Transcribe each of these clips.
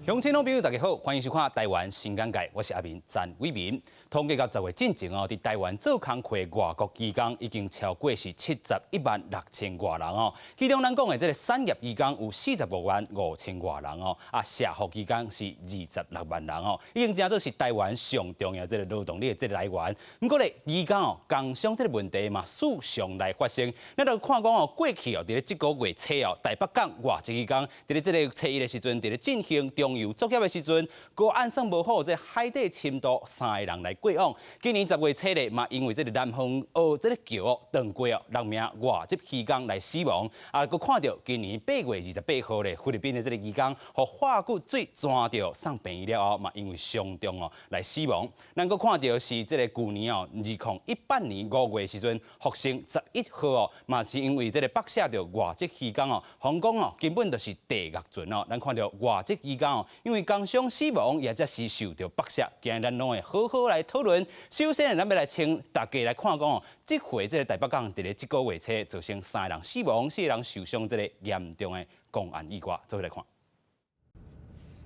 鄉親老朋友大家好，歡迎收看《台灣新眼界》，我是阿明詹偉民。統計到10月進前哦，佇台灣做工課外國移工已經超過是71萬6千外人哦。其中咱講的這个產業移工有45萬5千外人哦，啊，社福移工是26萬人哦，已經成做是台灣上重要這个勞動力的這个來源。毋過咧，移工哦，工傷這个問題嘛，時常來發生。咱就看講哦，過去哦，佇咧這个月初哦，台北港外籍移工佇咧這个初一的時陣，佇咧進行中油作業的時陣，閣按算無好，這海底深度三個人來過往。今年10月初咧，嘛因為這个南風澳這个橋斷過哦，六名外籍漁工來死亡。啊，閣看著今年8月28號咧，菲律賓的這个漁工予化骨水鑽著送病院了後，嘛因為傷重哦來死亡。咱閣看著是這个舊年哦，2018年5月時陣，福星11號哦，嘛是因為這个爆射著外籍漁工哦，風講哦，根本就是地獄船哦。咱看著外籍漁工哦，因為工傷死亡，也則是受著剝削。今日咱攏會好好來討論。首先，咱欲來請大家來看講哦，這回這个台北港佇咧這个月初造成三個人死亡、四個人受傷這个嚴重的公安意外，做伙來看。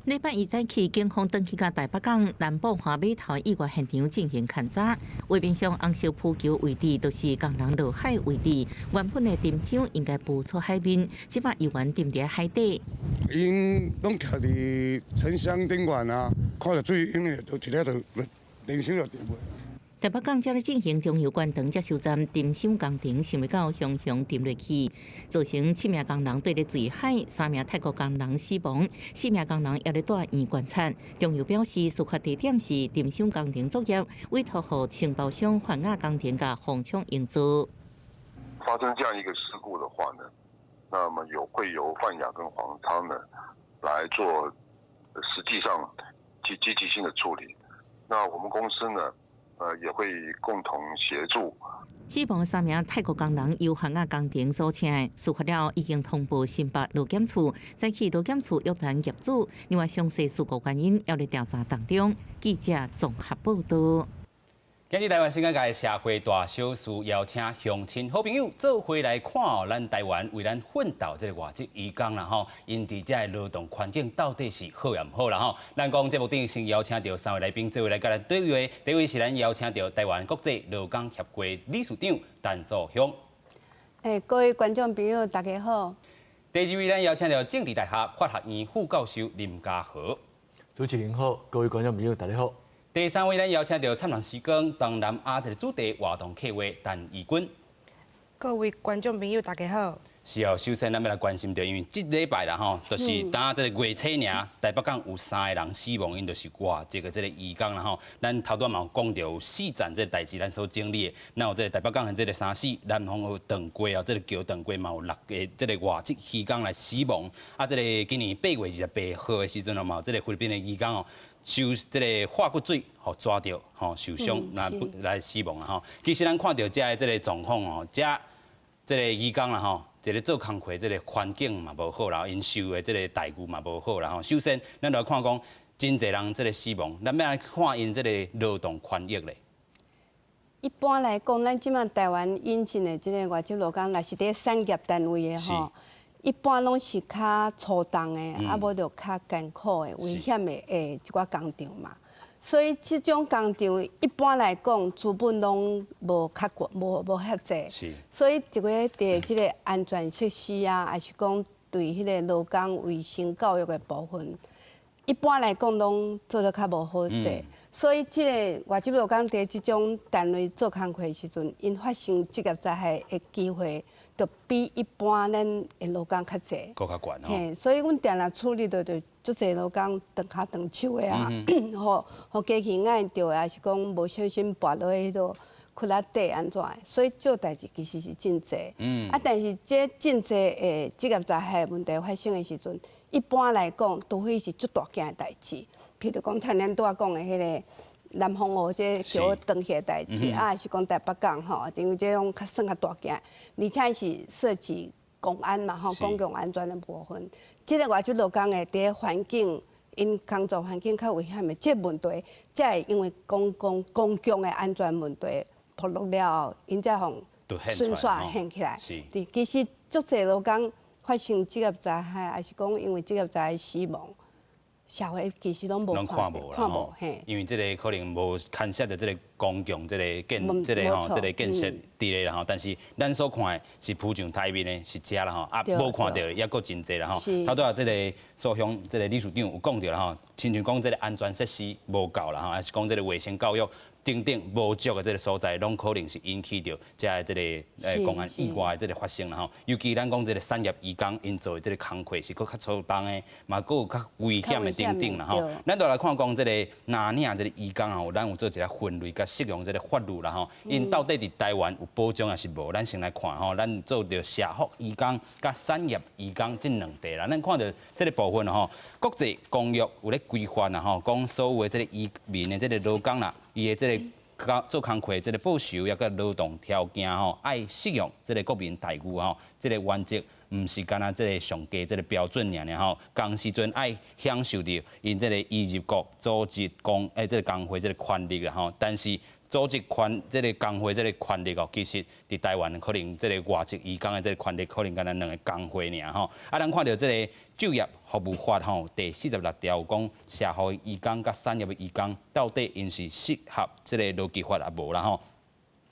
禮拜一早起，警方轉去共台北港南部華碼頭意外現場進行勘查。畫面上紅色浮橋位置就是工人落海位置，原本的沉箱應該浮出海面，這擺猶原沉佇海底。𪜶攏徛佇沉箱頂懸啊，看著水，因為就一下就沉箱就沉落。台北港正咧進行中油關長接收站沉箱工程，想袂到雄雄沉落去，造成七名工人綴咧墜海，三名泰國工人死亡，四名工人猶咧蹛院觀察。中油表示，事發地點是沉箱工程作業，委託予承包商泛亞工程佮黃昌營造。發生這樣一個事故的話呢，那麼有會由泛亞跟黃昌呢來做實際上積積極性的處理。那我們公司呢，也會共同協助。死亡三名泰國工人由泛亞工程所請，事發了已經通報新北勞檢處，早起勞檢處約談業主，另外詳細事故原因猶咧調查當中。記者綜合報道。今日台灣新眼界社會大小事，邀請鄉親好朋友做伙來看哦，咱台灣為咱奮鬥這个外籍移工啦吼，𪜶佇這个勞動環境到底是好抑毋好啦吼。咱講節目頂先邀請著三位來賓做伙來共咱對話，第一位是咱邀請著台灣國際勞工協會理事長陳素香。欸，各位觀眾朋友，大家好。第二位咱邀請著政治大學法學院副教授林家和。主持人好，各位觀眾朋友，大家好。第三位，咱邀請著燦爛時光東南亞這个主題活動策劃陳怡君。各位觀眾朋友，大家好。是哦，首先咱欲來關心著，因為這禮拜啦吼，就是當這个月初爾，台北港有三個人死亡，𪜶就是外籍的這个移工啦吼。咱頭拄嘛有講著有四件這个代誌，咱所整理的，咱有這个台北港的這个三死，南風澳斷過哦，這个橋斷過嘛有六個這个外籍漁工來死亡。啊，這个今年8月28號的時陣哦，嘛有這个菲律賓的移工哦，受這个化骨水予跩著吼受傷，來來死亡啊吼。其實咱看著遮的這个狀況哦，遮這个移工啦吼，一个做工課，這个環境嘛無好啦，𪜶受的這个待遇嘛無好啦吼。首先，咱來看講真濟人這个死亡，咱欲來看𪜶這个勞動權益咧。一般來講，咱這馬台灣引進的這个外籍勞工，若是佇產業單位的吼，一般攏是較粗重的，啊無就較艱苦的、危險的一寡工場嘛。所以這種工場一般來講，資本攏無較懸，無遐濟。所以一個佇這个安全設施啊，抑是講對彼個勞工衛生教育的部分，一般來講攏做得較無好勢。所以這个外籍勞工佇這種單位做工課的時陣，𪜶發生職業災害的機會，就比一般咱的勞工較濟。閣較懸吼。嘿，所以阮定定處理著就足濟勞工斷跤斷手的啊，吼，予機器𠝹著的，抑是講無小心跋落去彼落窟仔底按怎的，所以這代誌其實是真濟。啊，但是這真濟的職業災害問題發生的時陣，一般來講，除非是足大件的代誌，譬如講像咱拄仔講的彼个南風澳這橋斷去的代誌，啊，抑是講台北港吼，因為這種較算較大件，而且是涉及公安嘛吼，公共安全的部分。這个外籍勞工的佇環境，𪜶工作環境較危險的這個問題，才會因為公共的安全問題暴露了後，𪜶才予順紲現起來。其實足濟勞工發生職業災害，抑是講因為職業災害死亡。社會其實攏無看無，看無嘿。因為這个可能無牽涉著這个公共這个建，這个吼，這个建設佇咧啦吼。但是咱所看的是浮上台面的是遮啦吼，啊，無看著的抑閣真濟啦吼。頭拄仔這个蘇鄉這个理事長有講著啦吼，親像講這个安全設施無夠啦吼，抑是講這个衛生教育等等無足的這个所在，攏可能是引起著遮的這个工安意外的這个發生啦吼。尤其咱講這个產業移工𪜶做的這个工課是閣較粗重的，嘛閣有較危險的等等啦吼。咱就來看講這个藍領這个移工吼，咱有做一个分類佮適用這个法律啦吼。𪜶到底佇台灣有保障抑是無？咱先來看吼，咱做著社福移工佮產業移工這兩塊啦。咱看著這个部分吼，國際公約有咧規範啦吼，講所有的這个移民的這个勞工啦，伊的這个做工課這个報酬抑閣勞動條件吼，愛適用這个國民待遇吼，這个原則毋是干焦這个上低這个標準爾爾吼，仝時陣愛享受著𪜶這个移入國組織工欸這个工會這个權利啦吼，但是組織權這个工會這个權利哦，其實佇台灣可能這个外籍移工的這个權利可能干焦兩个工會爾吼。啊，咱看著這个就業服務法吼第46條有講，社福移工佮產業的移工到底𪜶是適合這个勞基法抑無啦吼。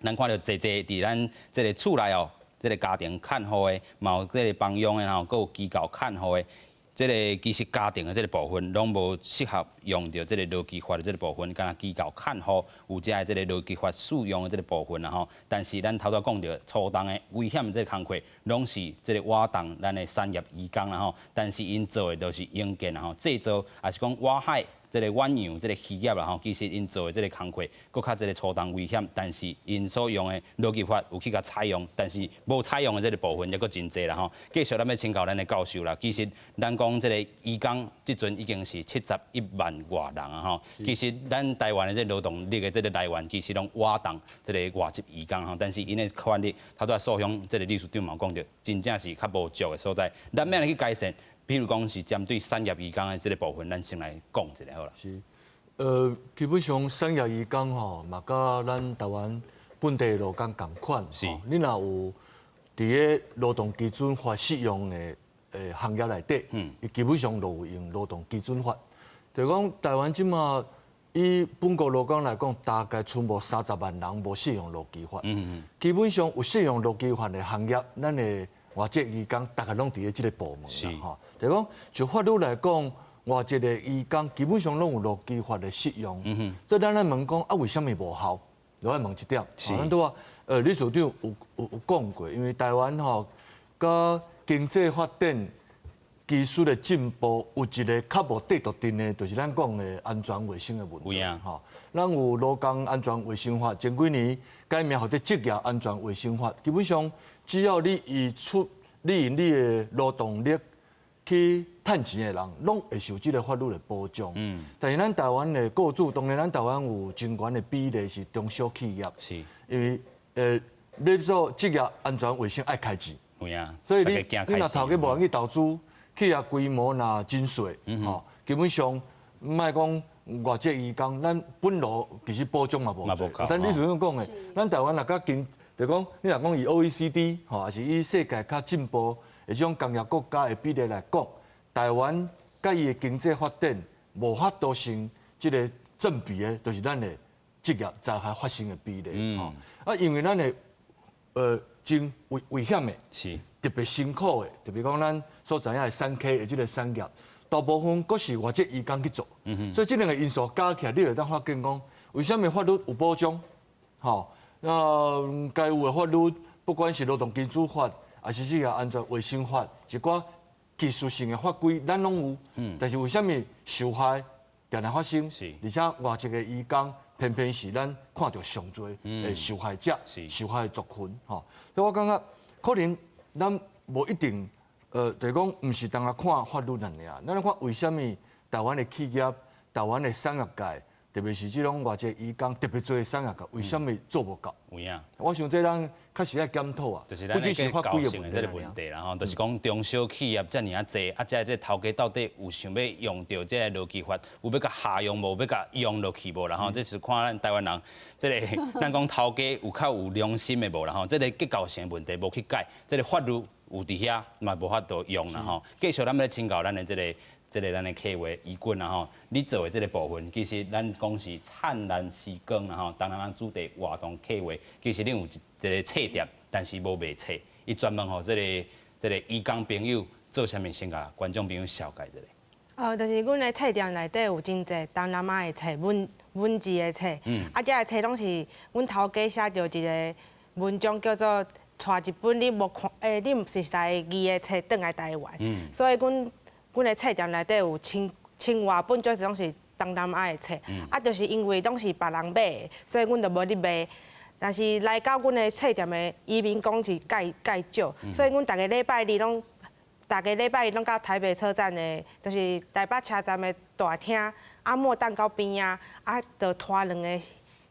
咱看著濟濟佇咱這个厝內哦，這个家庭看護的，嘛有這个幫傭的吼，閣有機構看護的。這个其實家庭的這个部分攏無適合用著這个勞基法的這个部分，干焦機構看護有遮的這个勞基法適用的這个部分啦吼。但是咱頭拄講著粗重的危險的這个工課，攏是這个倚重咱的產業移工啦吼。但是𪜶做的都是營建啦吼，製造抑是講外海這个遠洋這个漁業啦吼，其實𪜶做的這个工課，閣較這个粗重危險，但是𪜶所用的勞基法有去共採用，但是無採用的這个部分抑閣真濟啦吼。繼續咱欲請教咱的教授啦，其實咱講這个移工這陣已經是71萬外人啊吼。其實咱台灣的這個勞動力的這个來源，其實攏倚重這个外籍移工吼，但是𪜶的權利，頭拄仔蘇鄉這个理事長嘛講著，真正是較無足的所在。咱欲按怎去改善？比如講是針對產業移工的這个部分，咱先來講一下好啦。是，基本上產業移工吼，嘛佮咱台灣本地勞工仝款。你若有佇个勞動基準法適用的行業內底，伊基本上都有用勞動基準法。就講台灣這馬以本國勞工來講，大概賰無30萬人無適用勞基法。基本上有適用勞基法的行業，咱的外籍移工大概攏佇咧這个部門啦，吼。就講就法律來講，外籍的移工基本上攏有勞基法的適用。所以咱來問講啊，為啥物無效？就愛問這點。咱拄仔理事長有講過，因為台灣吼，佮經濟發展、技術的進步，有一个較無綴著陣的，就是咱講的安全衛生的問題。吼，咱有勞工安全衛生法，前幾年改名號做職業安全衛生法。基本上，只要你以出你用你的勞動力去趁錢的人，攏會受這个法律的保障。但是咱台灣的雇主，當然咱台灣有真懸的比例是中小企業。因為你做職業安全衛生愛開錢。所以你若頭家無願意投資，企業規模若真細，吼，基本上莫講外籍移工，咱本來其實保障嘛無濟。但你頭先講的，咱台灣若較經，就講你若講以 OECD 吼，抑是以世界較進步的這種工業國家的比例來講，台灣佮伊的經濟發展無法度成這个正比的，就是咱的職業災害發生的比例。吼，啊，因為咱的真危險的，特別辛苦的，特別講咱所知影的3K 的這个產業，大部分閣是外籍移工去做，所以這兩个因素加起來，你會當發現講，為啥物法律有保障？吼，那該有的法律，不管是勞動基準法，抑是這个安全衛生法，一寡技術性的法規，咱攏有。但是為啥物受害定定發生？而且外籍的移工偏偏是咱看著上濟的受害者、受害的族群。吼，所以我感覺可能咱無一定，就是講毋是單單看法律爾爾，咱來看為啥物台灣的企業、台灣的產業界，特別是這種外籍移工特別濟的產業界，為啥物做無夠？有影。我想這咱確實愛檢討啊，就是咱結構性的這个問題啦吼，就是講中小企業遮爾啊濟，啊，這頭家到底有想欲用著這个勞基法，有欲共下用無？欲共用落去無啦吼？這是看咱台灣人，這个咱講頭家有較有良心的無啦吼？這个結構性的問題無去改，這个法律有佇遐嘛無法度用啦吼。繼續咱欲請教咱的這个。這个咱的客戶怡君啊吼，你做的這个部分，其實咱講是燦爛時光啦吼，東南亞主題活動計劃，其實恁有一个冊店，但是無賣冊，伊專門予這个移工朋友做啥物，先共觀眾朋友紹介一下。哦，就是阮的冊店內底有真濟東南亞的冊，文字的冊，啊，這个冊攏是阮頭家寫著一个文章叫做帶一本你無看，你毋熟似字的冊轉來台灣，所以阮的冊店內底有千千外本，就是攏是東南亞的冊，啊，就是因為攏是別人買的，所以阮就無咧賣。但是來到阮的冊店的移民工是蓋蓋少，所以阮逐个禮拜二攏到台北車站的，就是台北車站的大廳，阿莫蛋糕邊仔，啊，就拖兩個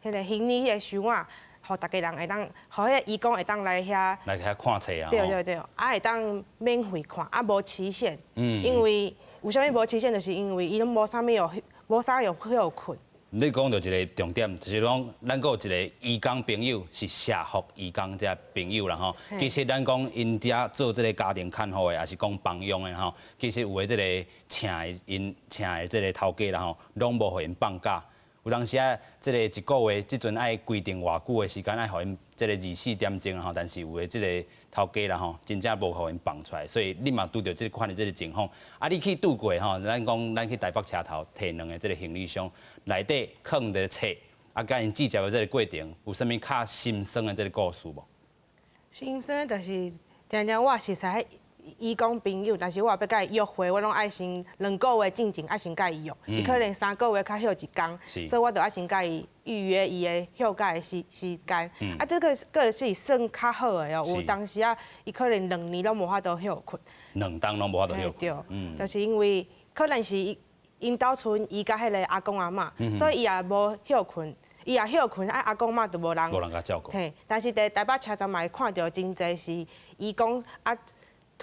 彼个行李彼个箱仔，予逐家人會當，予彼個移工會當來遐來遐看冊啊，對對對，啊會當免費看，啊無期限，因為為啥物無期限？就是因為伊攏無啥物有，無啥有歇睏。你講著一个重點，就是講咱閣有一个移工朋友是社福移工這朋友啦吼。其實咱講𪜶遮做這个家庭看護的，抑是講幫傭的吼，其實有的這个請的𪜶請的這个頭家啦吼，攏無予𪜶放假。有當時啊，這个一个月這陣愛規定偌久的時間愛予𪜶這个24點鐘吼，但是有的這个頭家啦吼，真正無予𪜶放出來，所以你嘛拄著這款的這个情況。啊，你去拄過吼，咱講咱去台北車頭提兩个這个行李箱，內底囥著冊，啊，佮𪜶接的這个過程，有啥物較心酸的這个故事無？心酸就是定定我熟似移工朋友，但是我若欲共伊約會，我攏愛先兩個月進前愛先共伊約，伊可能3個月較歇一工，所以我就愛先共伊預約伊的歇假的時間。啊，這个閣是算較好的哦，有當時啊，伊可能2年攏無法度歇睏。 2冬攏無法度歇睏。對，就是因為可能是𪜶兜賰伊佮彼个阿公阿嬤，所以伊也無歇睏。伊也歇睏，啊阿公阿嬤就無人。無人共照顧。嘿，但是佇台北車站嘛會看著真濟是移工啊。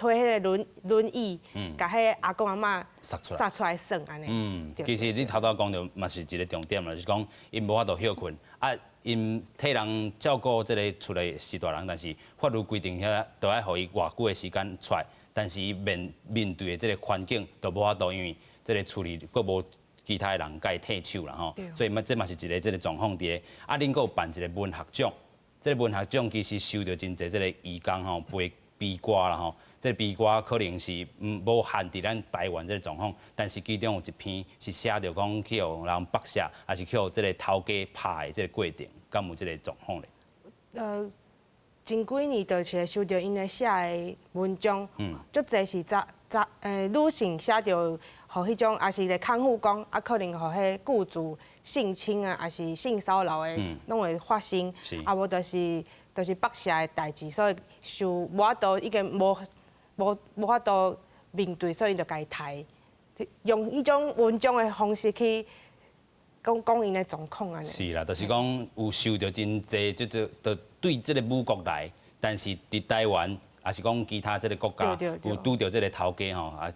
推彼个輪椅，共彼个阿公阿嬤捒出來耍按呢。其實你頭拄講著嘛是一个重點啦，就是講𪜶無法度歇睏，啊，𪜶替人照顧這个厝內序大人，但是法律規定遐都愛予伊偌久的時間出來，但是伊面對的這个環境都無法度，因為這个厝裡閣無其他的人共伊替手啦吼，所以嘛這嘛是一个這个狀況佇个。啊，恁閣有辦一个文學獎，這个文學獎其實收著真濟這个移工吼背悲歌啦吼。這个悲歌可能是無限佇咱台灣這个狀況，但是其中有一篇是寫著講去予人剝削，抑是去予這个頭家拍的這个過程，敢有這个狀況咧？近幾年就是收著𪜶的寫的文章，足濟是查查女性寫著，予彼種，抑是一个看護工，啊，可能予彼雇主性侵啊，抑是性騷擾的，攏會發生。啊，無就是剝削的代誌，所以受無法度已經無法度面對，所以就共伊刣，用彼種文章的方式去講講𪜶的狀況按呢。是啦，就是講有受著真濟，這這就對這个母國來，但是佇台灣，抑是講其他這个國家，有拄著這个頭家吼啊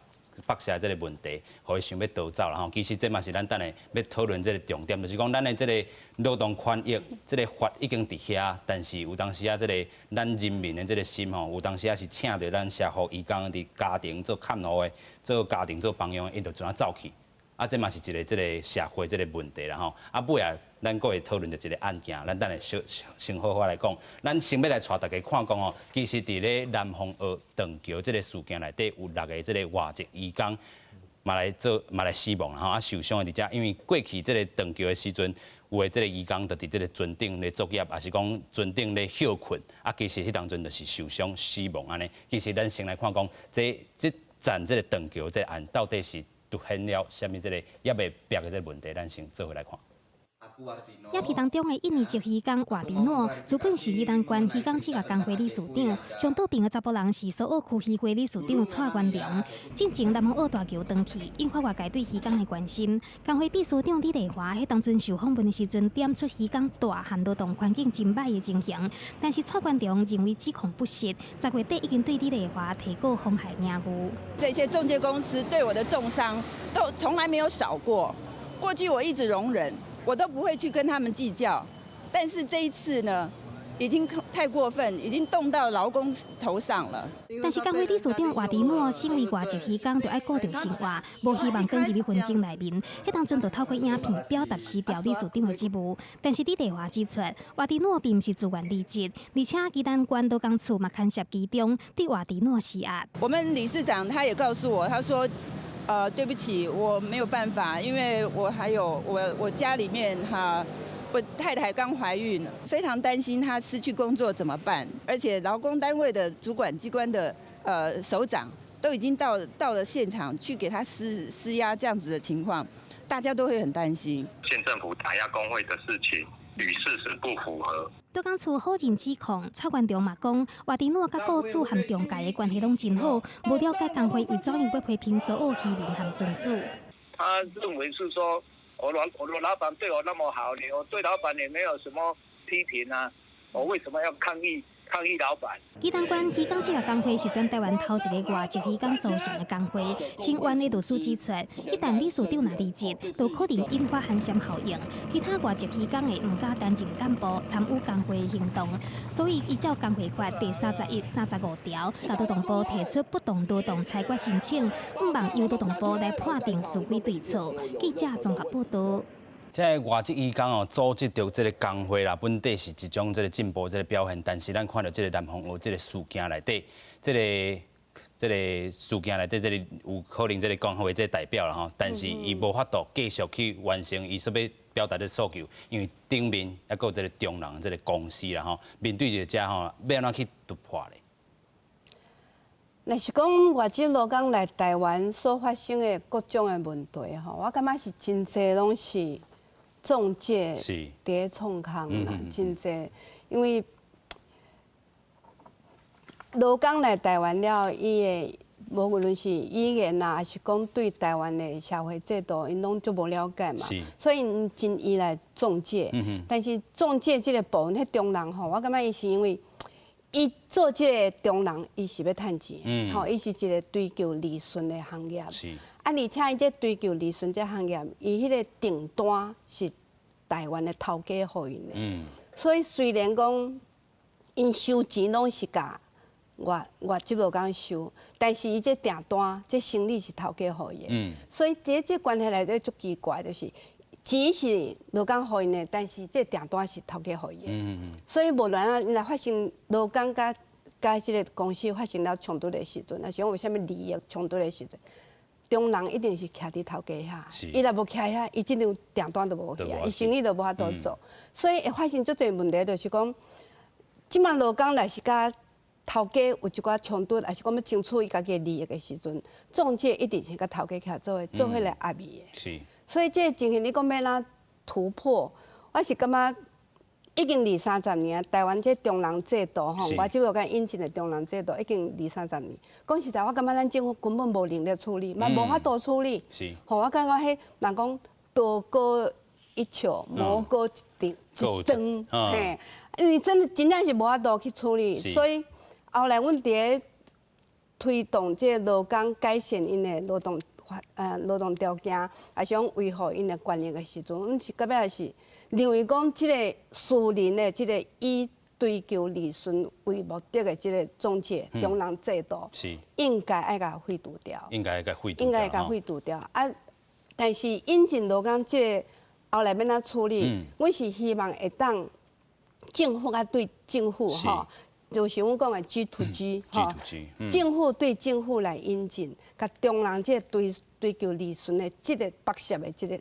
剝削這个問題，予伊想欲逃走啦吼。其實這嘛是咱等下欲討論這个重點，就是講咱的這个勞動權益，這个法已經佇遐，但是有當時啊，這个咱人民的這个心吼，有當時啊是請著咱社福移工佇家庭做看護的，做家庭做幫傭的，𪜶就怎啊走去？啊，這嘛是一个這个社會這个問題啦吼。啊，尾仔咱閣會討論著一个案件，咱等下小先好好來講。咱先欲來帶大家看講吼，其實佇咧南風澳斷橋這个事件內底，有六个這个外籍移工嘛來做嘛來死亡啦吼。啊，受傷的佇遮，因為過去這个斷橋的時陣，有的這个移工就佇這个船頂咧作業，抑是講船頂咧歇睏，啊，其實彼當陣就是受傷死亡按呢。其實咱先來看講，這層這个斷橋這个案到底是出現了啥物這个猶未白的這个問題，咱先做伙來看。影片當中的印尼籍漁工瓦迪諾，主本是宜蘭縣漁港企業工會理事長，上倒爿的查埔人是蘇澳區漁會理事長蔡元龍。進前南風澳大橋斷去，引發外界對漁港的關心。工會秘書長李麗華彼當陣受訪問的時陣，點出漁港大漢勞動環境真䆀的情形，但是蔡元龍認為指控不實，10月底已經對李麗華提告妨害名譽。這些仲介公司對我的中傷都從來沒有少過，過去我一直容忍。我都不會去跟他們計較，但是這一次呢，已經太過分，已經動到勞工頭上了。但是工會理事長沃迪諾身為外籍漁工，就愛顧著生活，無希望捲入去紛爭內面。彼當陣就透過影片表達辭掉理事長的職務。但是李麗華指出，沃迪諾並毋是自願離職，而且宜蘭縣勞工處嘛牽涉其中，對沃迪諾施壓。我們理事長他也告訴我，他說：對不起，我沒有辦法，因為我還有我家裡面哈。我太太剛懷孕，非常擔心她失去工作怎麼辦？而且勞工單位的主管機關的首長都已經到了現場去給他施壓，這樣子的情況，大家都會很擔心。縣政府打壓工會的事情與事實不符合。勞工處否認指控，蔡元長嘛講，沃迪諾佮雇主和中介的關係攏真好，無了解工會為怎樣欲批評蘇澳漁民和船主。他認為是說，我的老闆對我那麼好，我對老闆也沒有什麼批評啊，我為什麼要抗議老闆？宜蘭縣漁港職業工會是全台灣頭一个外籍漁工組成的工會。新灣的律師指出，一旦理事長若離職，就可能引發寒蟬效應，其他外籍漁工會毋敢擔任幹部參與工會行動。所以依照工會法第31、35條，向勞動部提出不當勞動裁決申請，向望由勞動部來判定是非對錯。記者綜合報道。這个外籍漁工哦，組織著這个工會啦，本底是一種這个進步這个表現。但是咱看著這个南方澳這个事件內底，這个事件內底，這个有可能這个工會這个代表啦吼，但是伊無法度繼續去完成伊所欲表達的訴求，因為頂面猶閣有這个中人這个公司啦吼，面對著這吼，欲按怎去突破咧？若是講外籍勞工來台灣所發生的各種的問題吼，我感覺是真濟攏是中介佇咧創空啦，真濟，因為勞工來台灣了，伊的無論是語言啊，抑是講對台灣的社會制度，𪜶攏足無了解嘛，所以𪜶真依賴中介。但是中介這个部分，彼中人吼，我感覺伊是因為伊做這个中人，伊是欲趁錢，吼，伊是一個追求利潤的行業。啊，而且伊這追求利潤這行業，伊彼个訂單是台灣的頭家予𪜶的。所以雖然講𪜶收錢攏是共外籍勞工收，但是伊這訂單、這生意是頭家予伊的。所以佇這關係內底足奇怪，就是錢是勞工予𪜶的，但是這訂單是頭家予伊的。所以無論按怎，若發生勞工佮這个公司發生了衝突的時陣，抑是講有啥物利益衝突的時陣，中人一定是徛佇頭家遐，伊若無徛遐，伊這張訂單就無去啊，伊生意就無法度做，所以會發生足濟問題，就是講，這馬勞工若是佮頭家有一寡衝突，抑是講欲爭取伊家己的利益的時陣，中介一定是佮頭家徛做伙，做彼个壓力的。所以這個情形，你講欲按怎突破？我是感覺已經二三十年，台灣這中人制度吼，外籍勞工引進的中人制度已經二三十年。講實在，我感覺咱政府根本無能力處理，嘛無法度處理。吼，我感覺彼人講道高一尺，魔高一丈，一丈，嘿，因為真的真正是無法度去處理，所以後來阮佇咧推動這個勞工改善𪜶的勞動法勞動條件，抑是講維護𪜶的權益的時陣，阮是到尾是認為講這个私人的這个以追求利潤為目的的這个中介中人制度，應該愛共廢除掉。應該愛共廢除。應該共廢除掉啊！但是引進勞工這个後來欲按怎處理？阮是希望會當政府啊對政府吼，就是阮講的 G to G 吼，政府對政府來引進，共中人這个追求利潤的這个剝削的這个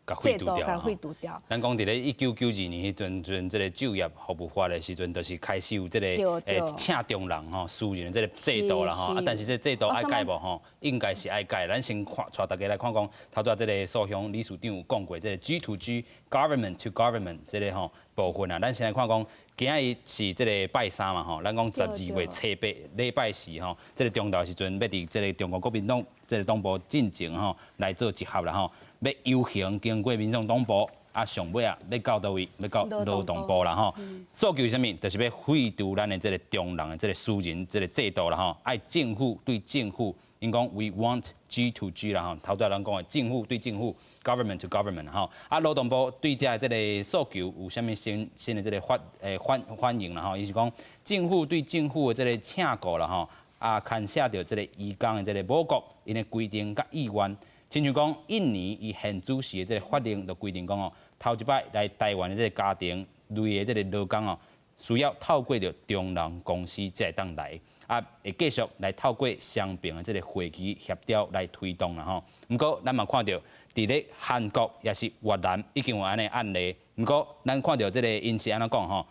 廢除掉。廢除掉。咱講佇咧1992年彼陣陣，這个就業服務法的時陣，就是開始有這个請中人吼，私人的這个制度啦吼。啊，但是這制度愛改無吼？應該是愛改。咱先看，帶大家來看講，頭拄仔這个蘇雄理事長有講過，這个 G to G government to government 這个吼部分啊。咱先來看講，今仔日是這个拜三嘛吼，咱講12月初8禮拜四吼，這个中晝時陣欲佇這个中國國民黨這个黨部進前吼來做集合啦吼。欲遊行經過民眾黨部，啊，上尾啊，欲到佗位？欲到勞動部啦吼。訴求是啥物？就是欲廢除咱的這个中人的這个私人這个制度啦吼。愛政府對政府， 𪜶講 We want G to G 啦吼，頭拄仔咱講的政府對政府，government to government 吼。啊，勞動部對這個這個訴求有啥物新新的這個反誒反反應啦吼？伊是講政府對政府的這個請僱啦吼，啊，牽涉著這個移工的這個母國𪜶的規定佮意願。親像講印尼伊現主時的這個法令就規定講哦，頭一擺來台灣的這個家庭類的這個勞工哦，需要透過著中人公司才會當來，啊，會繼續來透過雙邊的這個會議協調來推動啦吼。毋過咱嘛看著，佇咧韓國抑是越南已經有按呢案例。毋過咱看著這個𪜶是按怎講吼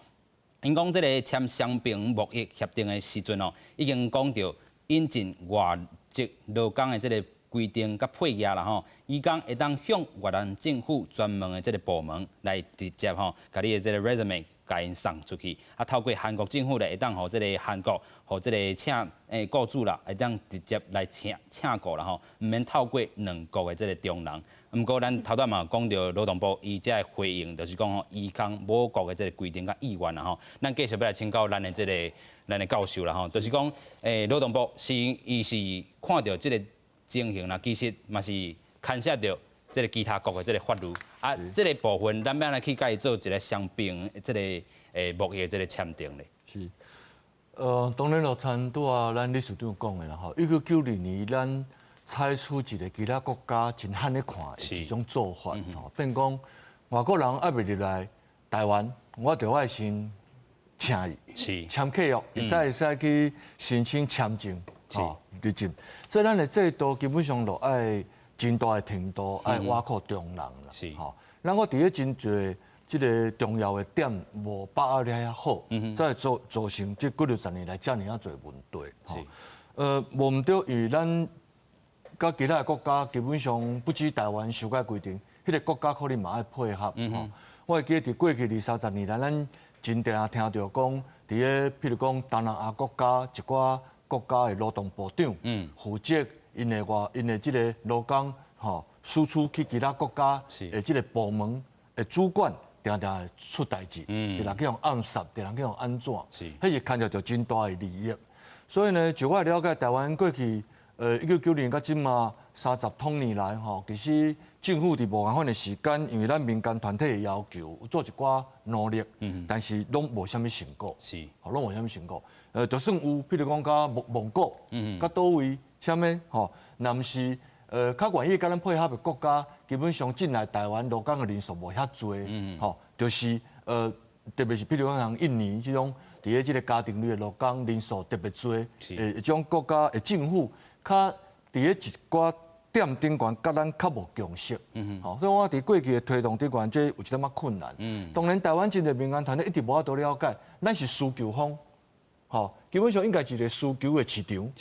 ？𪜶講這個簽雙邊貿易協定的時陣哦，已經講著引進外籍勞工的這個規定佮配額啦吼，移工會當向越南政府專門的這個部門來直接吼，共你的這個 resume 共𪜶送出去，啊，透過韓國政府咧會當予這個韓國予這個請誒雇主啦，會當直接來請請僱啦吼，毋免透過兩國的這個中人。毋過咱頭拄嘛講著勞動部伊這個回應，就是講吼，移工母國的這個規定佮意願啦吼。咱繼續欲來請教咱的這個咱的教授啦吼，就是講勞動部是伊是看著這個情形啦，其實嘛是牽涉著這個其他國的這個法律啊，這個部分咱欲按怎去共伊做一個雙邊這個貿易的這個簽訂咧？是，當然咯，親拄仔咱理事長講的啦吼，1992年咱採取一個其他國家真罕咧看的一種做法吼，變講外國人猶未入來台灣，我就愛先請伊簽契約，伊才會使去申請簽證吼入境。所以咱的制度基本上就愛真大的程度愛倚靠中人啦。吼，咱我佇咧真濟這個重要的點無把握得遐好，才會造成這幾六十年來遮爾仔濟問題。無毋對，因為咱佮其他的國家基本上不止台灣修改規定，彼個國家可能嘛愛配合。我會記得佇過去二三十年來，咱真定聽著講，佇咧譬如講東南亞國家一寡國家的勞動部長，負責𪜶的外𪜶的這個勞工吼輸出去其他國家的這個部門的主管，定定會出代誌，一人去予暗殺，一人去予按怎，彼是牽涉著真大的利益。所以呢，就我了解，台灣過去1990到這馬30多年來吼，其實政府佇無仝款的時間，因為咱民間團體的要求，有做一寡努力，但是攏無啥物成果，吼，攏無啥物成果。就算有，譬如講佮蒙蒙古，佮佗位，啥物吼，若毋是較願意佮咱配合的國家，基本上進來台灣勞工的人數無遐濟，吼，就是特別是譬如講像印尼這種，佇咧這個家庭類的勞工人數特別濟，這種國家的政府較佇咧一寡點頂懸佮咱較無共識，吼，所以我佇過去的推動頂懸，這有一點仔困難。當然，台灣真濟民間團體一直無法度了解，咱是需求方，吼，基本上應該是一個需求的市場，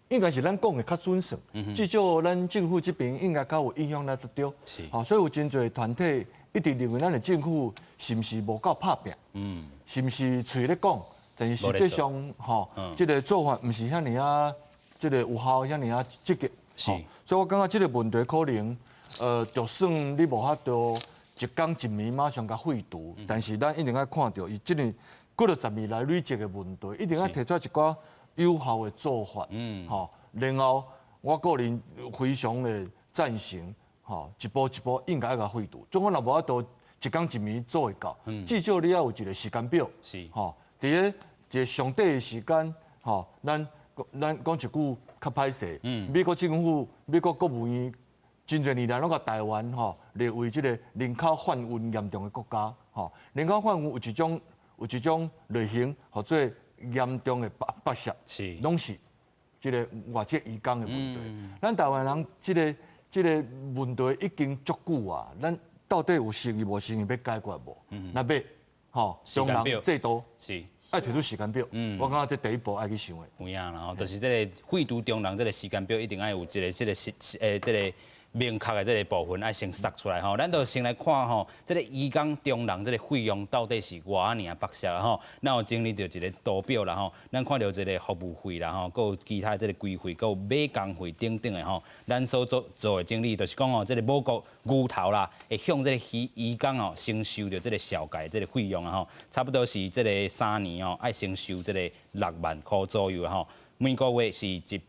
應該是咱講的較準算，至少咱政府這邊應該較有影響力得著。吼，所以有真濟團體一直認為咱的政府是毋是無夠拍拚，是毋是喙咧講，但是實際上吼，這個做法毋是遐爾仔，這個有效，遐爾仔積極。所以我感覺這個問題可能，就算你無法度一工一暝馬上共廢除，但是咱一定愛看著伊這個幾落十年來累積的問題，一定愛提出一寡有效的做法。吼，然後我個人非常的贊成，吼，一步一步應該愛共廢除。總我若無法度一工一暝做會到，至少你愛有一個時間表。吼，佇咧一個上短的時間，吼，咱講一句較歹勢，美國政府、美國國務院真濟年來攏共台灣吼列為這個人口販運嚴重的國家，吼，人口販運有一種類型，號做嚴重的剝剝削，攏是這個外籍移工的問題。咱台灣人這個問題已經足久啊，咱到底有誠意無誠意欲解決無？若欲吼，中人制度愛提出時間表，我感覺這第一步愛去想的。有影啦吼，就是這個廢除中人這個時間表，一定愛有一個這個是這個明確的這個部分愛先撒出來吼。咱就先來看吼，這個移工中人這個費用到底是偌爾剝削啦吼。咱有整理著一個圖表啦吼，咱看著這個服務費啦吼，閣有其他這個規費，閣有買工費等等的吼。咱所做做的整理，就是講吼，這個母國牛頭啦，會向這個移移工哦，先收著這個紹介這個費用啊吼，差不多是這個3年哦，愛先收這個6萬箍左右吼。每個月是一。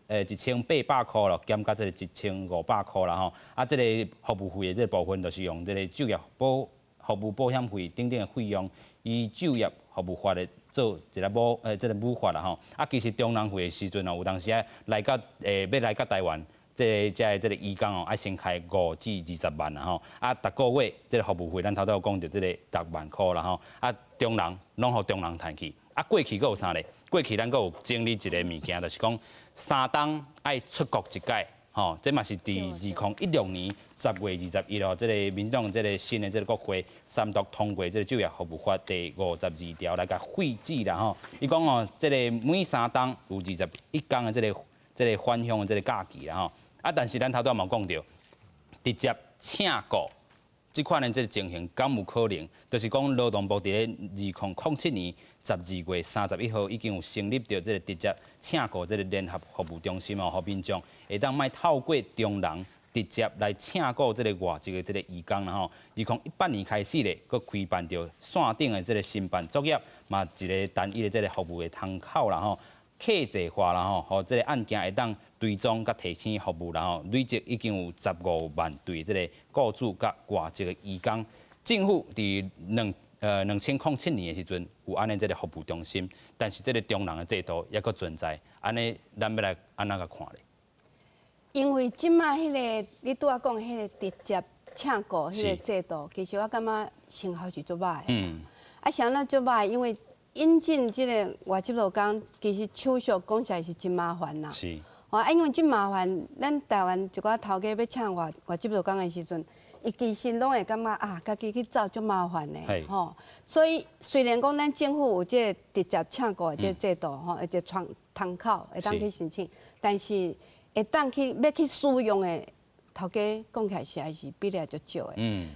1800箍咯，減甲這个1500箍啦吼。啊，這个服務費的這个部分，就是用這个就業保服務保險費等等的費用，依就業服務法的做一个母這个母法啦吼。啊，其實中人費的時陣哦，有當時啊來到欲來到台灣，這个遮的這个移工哦，愛先開5至20萬啦吼。啊，逐個月這个服務費，咱頭拄有講著這個6萬箍啦吼。啊，中人攏予中人趁去。啊，過去閣有啥咧？過去咱閣有整理一个物件，就是講三冬愛出國一擺，吼，這嘛是佇2016年10月21號，這个民進黨這个新的這个國會三讀通過這个就業服務法第52條來共廢止啦吼。伊講哦，這个每三冬有21工的這个返鄉的這个假期啦吼。啊，但是咱頭拄嘛講著，直接請僱這款的這个情形，敢有可能？就是講勞動部佇咧2007年12月31號已經有成立著這个直接請僱這个聯合服務中心哦，予民眾會當莫透過中人直接來請僱這个外籍的這个移工啦吼。2018年開始咧，閣開辦著線頂的這个申辦作業，嘛一个單一的這个服務的窗口啦吼。客製化啦吼，予這个案件會當追蹤佮提醒服務啦吼，累積已經有15萬對這个雇主佮外籍的移工。政府佇2007年的時陣有按呢這个服務中心，但是這个中人的制度猶閣存在，按呢咱欲來按怎共看咧？因為這馬彼个你拄仔講彼个直接請僱彼個制度，其實我感覺成效是足䆀的。啊，啥物足䆀？因為引進這个外籍勞工，其實手續講起來是真麻煩啦。哦，因為真麻煩，咱台灣一寡頭家欲請外籍勞工的時陣，伊其實攏會感覺啊，家己去走足麻煩的，吼。所以雖然講咱政府有這个直接請僱的這个制度，吼，一個窗口會當去申請，但是會當去欲去使用的頭家講起來實在是比例足少的。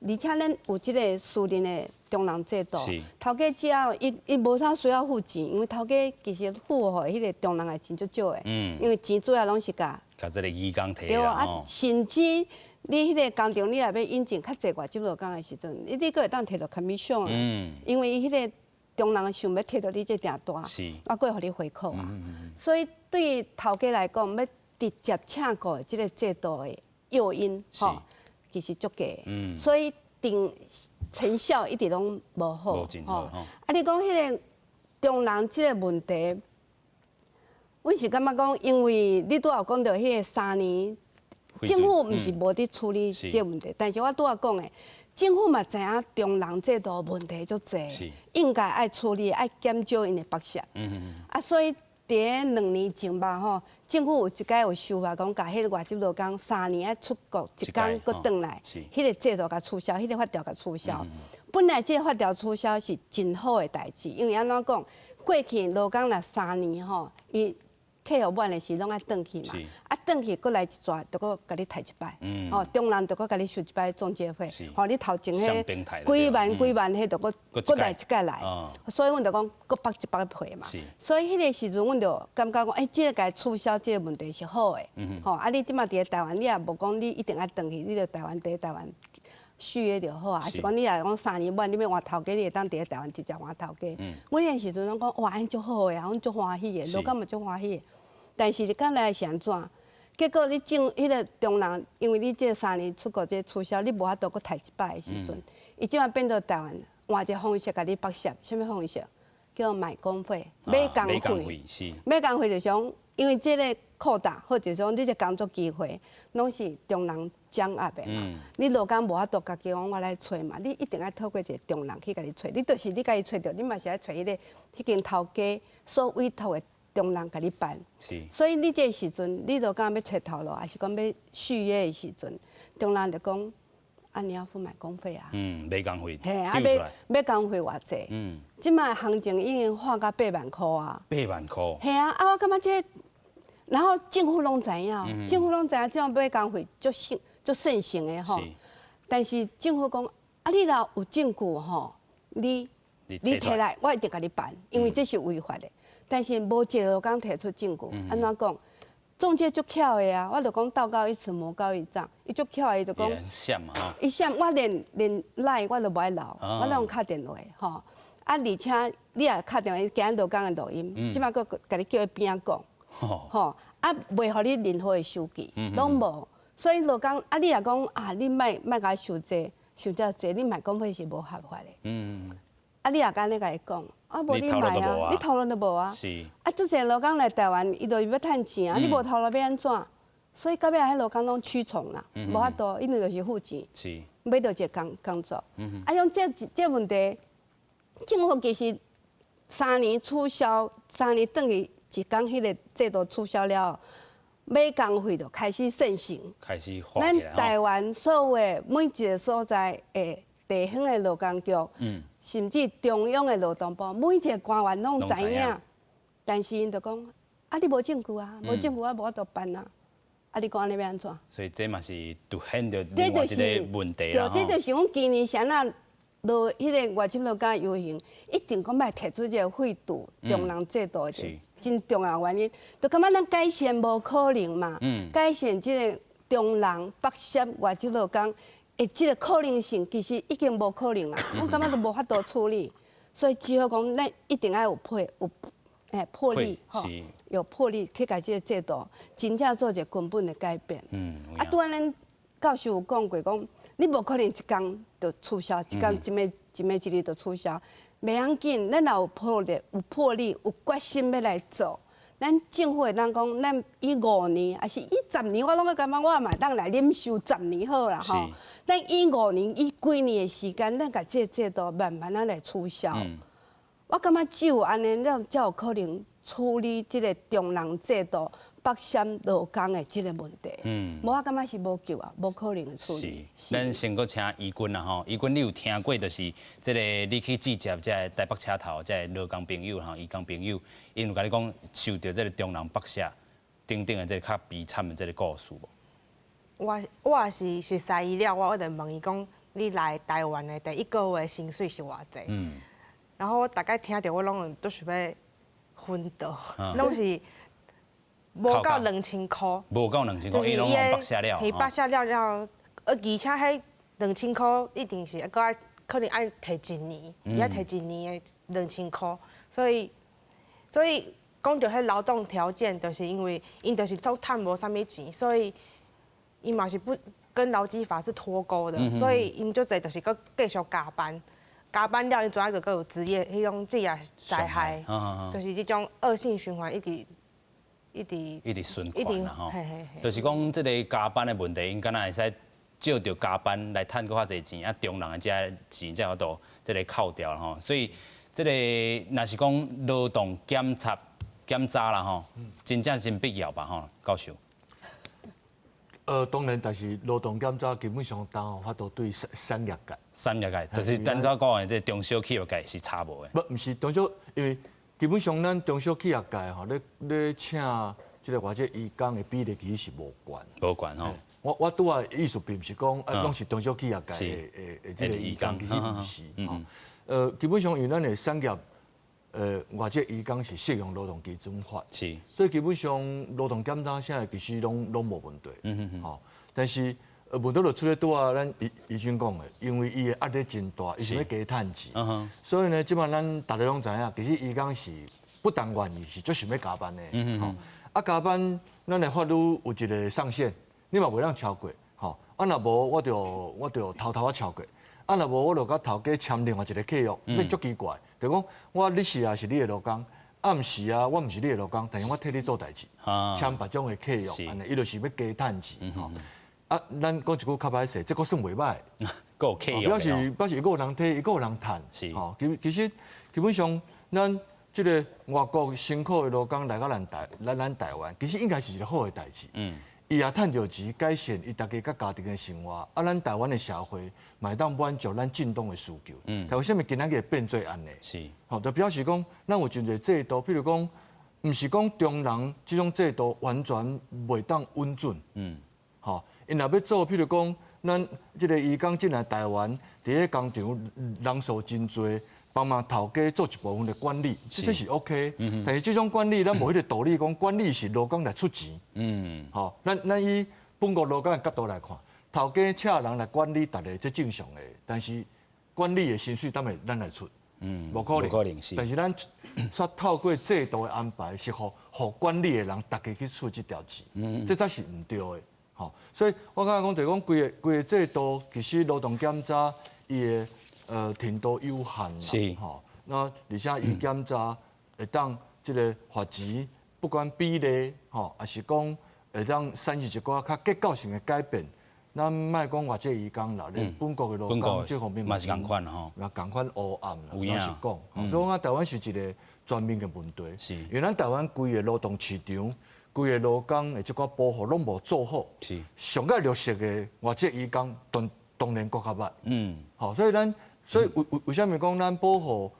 而且咱有這个私人的中人制度，頭家只要伊無啥需要付錢，因為頭家其實付予彼个中人的錢足少的，因為錢主要攏是共共這个移工提對啊，甚至你彼个工廠你若欲引進較濟外籍勞工的時陣，你閣會當提著 commission 啊，因為伊彼个中人想欲提著你這訂單，啊，閣會予你回扣啊。所以對頭家來講，欲直接請僱的這个制度的誘因，吼，其實足低，所以定成效一直攏無好。吼。啊，你講彼个中人這个問題，阮是感覺講，因為你拄仔有講著彼个三年，政府毋是無佇處理這个問題，但是我拄仔講的，政府嘛知影中人制度問題足濟，應該愛處理，愛減少𪜶的剝削。啊，所以佇咧2年前吧，吼，政府有一擺有修法，講共彼个外籍勞工三年愛出國一工閣轉來，彼个制度共取消，彼个法條共取消。本來這个法條取消是真好的代誌，因為按怎講，過去勞工若三年吼，伊契約滿的時攏愛轉去嘛，啊轉去閣來一逝，就閣共你刣一擺，哦，中人就閣共你收一擺中介費，吼，你頭前彼幾萬幾萬，彼就閣閣來一擺來，所以阮就講閣剝一擺皮嘛。所以彼个時陣，阮就感覺講，欸，這个共取消這个問題是好的，吼，啊，你這馬佇咧台灣，你也無講你一定愛轉去，你就台灣佇咧台灣續約就好啊，還是講你若講三年滿，你欲換頭家，你會當佇咧台灣直接換頭家。阮彼个時陣攏講，哇，按呢足好的啊，阮足歡喜的，勞工嘛足歡喜的。但是到來是按怎？結果你政彼个中人，因為你這三年出國這取消，你無法度閣刣一擺的時陣，伊這馬變做台灣換一个方式共你剝削，啥物方式？叫買工費，買工費。買工費就是講，因為這个擴大，或者講你這工作機會，攏是中人掌握的嘛。你勞工無法度家己講我來揣嘛，你一定愛透過一个中人去共你揣。你就是你家己揣著，你嘛是愛揣彼个彼間頭家所委託的中人共你辦。所以你這个時陣，你勞工欲揣頭路，抑是講欲續約的時陣，中人就講，啊，你要付買工費啊。嗯，買工費。嘿，啊買工費偌濟？這馬行情已經喊到8萬箍啊。 8萬箍。嘿啊，啊我感覺這個，然後政府攏知影，政府攏知影，這種買工費足盛足盛行的吼。但是政府講，啊，你若有證據吼，你提來，我一定共你辦，因為這是違法的。但是無一個勞工提出證據，按怎講？中介足巧的啊！我就講道高一尺，魔高一丈。伊足巧的，伊就講，伊閃我連 LINE 我都無愛留，我攏用敲電話吼。啊，而且你也敲電話，今日勞工的錄音，這馬閣共你叫伊邊仔講，吼。啊，袂予你任何的收據，攏無。所以勞工啊，你若講啊，你莫莫共收濟，收遮濟，你嘛講彼是無合法的。啊，你若按呢共伊講，啊，無你莫啊，你頭路都無啊。啊，足濟勞工來台灣，伊就是欲趁錢啊，你無頭路欲按怎？所以到尾彼勞工攏屈從啦，無法度，因為就是付錢，欲著一個工作。啊，像這這問題，政府其實3年取消，3年轉去一工彼個制度取消了後，買工費就開始盛行。開始咱台灣所有的每一個所在的地方的勞工局，甚至中央的勞動部，每一個官員攏知影，但是𪜶就講，啊，你無證據啊，無證據我無法度辦啊。啊，你講按呢欲按怎？所以這嘛是凸顯著另外一個問題啦。對，這就是阮今年啥若落彼個外籍勞工遊行，一定講欲提出這個廢除中人制度的真重要原因，就感覺咱改善無可能嘛。改善這個中人剝削外籍勞工的這個可能性，其實已經無可能啦。阮感覺都無法度處理，所以只好講，咱一定愛有魄有魄力吼，有魄力去共這個制度真正做一個根本的改變。啊，拄仔咱教授有講過，講你無可能一工就取消，一工一暝一暝一日就取消，袂要緊，咱若有魄力、有魄力、有決心欲來做，咱政府會當講，咱以5年，抑是以十年，我攏會感覺我嘛會當來忍受十年好啦吼。咱以五年、以幾年的時間，咱共這個制度慢慢仔來取消。我感覺只有按呢，咱才有可能處理這個中人制度剝削勞工的這個問題。無我感覺是無救啊，無可能處理。是，咱先閣請怡君啦吼，怡君你有聽過就是這個你去接這個台北車頭這個勞工朋友吼，移工朋友，𪜶有共你講受著這個中人剝削等等的這個較悲慘的這個故事無？我也是熟似伊了，我就問伊講，你來台灣的第一個月薪水是偌濟？然後我逐擺聽著，我攏會都想欲昏倒，攏是無夠2000箍。無夠兩千箍，伊攏剝削了。彼剝削了了，而且彼兩千箍一定是閣愛可能愛提一年，伊愛提一年的兩千箍，所以講著彼勞動條件，就是因為𪜶就是都趁無啥物錢，所以伊嘛是不跟勞基法是脫鈎的，所以𪜶足濟就是閣繼續加班。加班了，𪜶轉仔閣有職業彼種職業災害，就是這種惡性循環，一直一直一直循環啦吼。就是講這個加班的問題，𪜶敢若會使借著加班來趁閣較濟錢，啊，中人的這錢才有法度這個扣掉吼。所以這個若是講勞動檢查檢查啦吼，真正真必要吧吼，教授。當然，但是勞動檢查基本上當有法度對產業界。產業界就是咱頭講的這中小企業界是差無的。不，毋是中小，因為基本上咱中小企業界吼，咧咧請這個外籍移工的比例其實是無懸。無懸吼。我拄仔意思並毋是講啊，攏是中小企業界的這個移工，其實毋是吼。基本上因為咱的產業，外籍移工是適用勞動基準法，所以基本上勞動檢查啥其實攏無問題，吼。但是問題就出咧拄仔咱怡怡君講的，因為伊的壓力真大，伊想欲加趁錢，所以呢，這擺咱逐家攏知影，其實移工是不但願意，是足想欲加班的，吼。啊，加班，咱的法律有一個上限，你嘛袂當超過，吼。啊，若無我就偷偷仔超過。啊，若無我就共頭家簽另外一個契約，變足奇怪，就講我日時也是你的勞工，暗時啊我毋是你的勞工，但是我替你做代誌，簽別種的契約，按呢，伊就是欲加趁錢，吼。啊，咱講一句較歹勢，這閣算袂歹，閣有契約。表示伊閣有人替，伊閣有人趁，吼。其實基本上，咱這個外國辛苦的勞工來到咱台灣，其實應該是一個好的代誌。伊也趁著錢，改善伊家己佮家庭的生活。啊，咱台灣的社會嘛會當滿足咱正當的需求。但為啥物今仔日會變做按呢？吼，就表示講，咱有真濟制度，譬如講，毋是講中人這種制度完全袂當穩準。吼，𪜶若欲做，譬如講，咱這個移工進來台灣，佇咧工廠人數真濟，幫忙頭家做一部分的管理，這是 OK。但是這種管理，咱無彼個道理講，管理是勞工來出錢。吼，咱以本國勞工的角度來看，頭家請人來管理逐家，這正常的。但是管理的薪水當然咱來出。無可能。但是咱煞透過制度的安排，是予予管理的人逐家去出這條錢，這才是毋對的。吼，所以我感覺講，就是講規个規个制度，其實勞動檢查伊的程度有限啦，吼。那而且伊檢查會當這个罰錢，不管比例吼，抑是講會當產生一寡較結構性的改變。咱莫講外籍移工啦，連本國的勞工這方面嘛是仝款吼，嘛仝款烏暗啦，老實講。所以講台灣是一个全面的問題，因為咱台灣規个勞動市場，規个勞工的這寡保護攏無做好，上蓋弱勢的外籍移工當當然閣較歹。吼，所以咱所以為為為啥物講咱保護，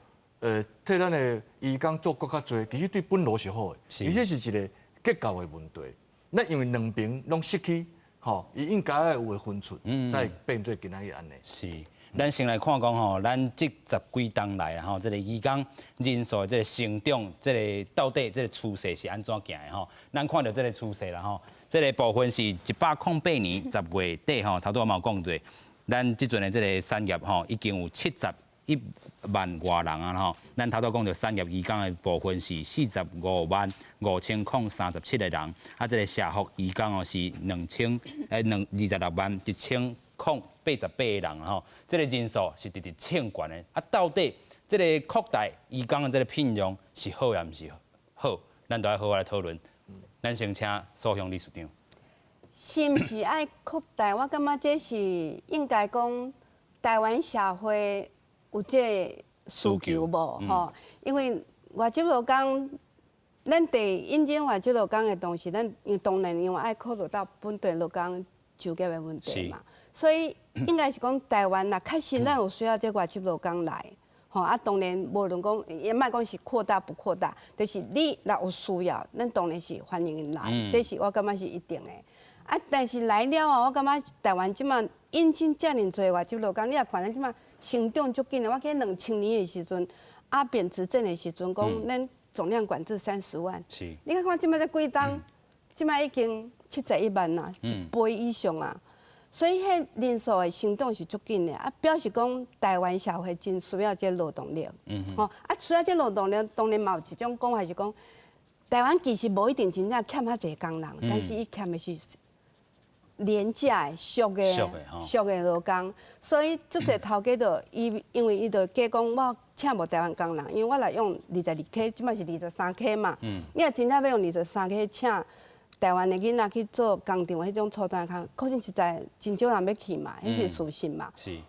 替咱的移工做閣較濟，其實對本勞是好的，其實是一个結構的問題。咱因為兩邊攏失去，吼，伊應該愛有的分寸，才會變做今仔日按呢。是，咱先來看講吼，咱這十幾冬來吼，這个移工人數的這个成長，這个到底這个趨勢是按怎行的吼？咱看著這个趨勢啦吼，這个部分是108年10月底吼，頭拄仔嘛有講過，咱這陣的這个產業吼，已經有71萬外人啊吼，咱頭拄講著產業移工的部分是45萬5037個人，啊，這个社福移工哦是兩千欸兩26萬1088個人吼，這个人數是直直衝懸的。啊，到底這个擴大移工的這个聘用是好抑毋是好？咱都愛好好來討論。咱先請蘇雄理事長。是毋是愛擴大？我感覺這是應該講台灣社會有這个需求無？吼，因為外籍勞工，咱佇引進外籍勞工的同時，咱因為當然因為愛考慮到本地勞工就業的問題嘛，所以應該是講台灣若確實咱有需要這外籍勞工來，吼啊，當然無論講也莫講是擴大不擴大，就是你若有需要，咱當然是歡迎𪜶來，這是我感覺是一定的。啊，但是來了後，我感覺台灣這馬引進遮爾濟外籍勞工，你也看咱這馬成長足緊的。我記得2000年的時陣，阿扁執政的時陣，講咱總量管制30萬。你看看這馬才幾冬，這馬已經71萬啦，一倍以上啊。所以彼人數的成長是足緊的，啊，表示講台灣社會真需要這勞動力。吼，啊，需要這勞動力，當然嘛有一種講法是講，台灣其實無一定真正欠遐濟工人，但是伊欠的是廉價的、俗的、俗的勞工，所以足濟頭家就伊，因為伊就計講我請無台灣工人，因為我來用22K，這擺是23K 嘛。你若真正欲用23K 請台灣的囡仔去做工廠彼種粗單工，可能實在真少人欲去嘛，彼是事實嘛。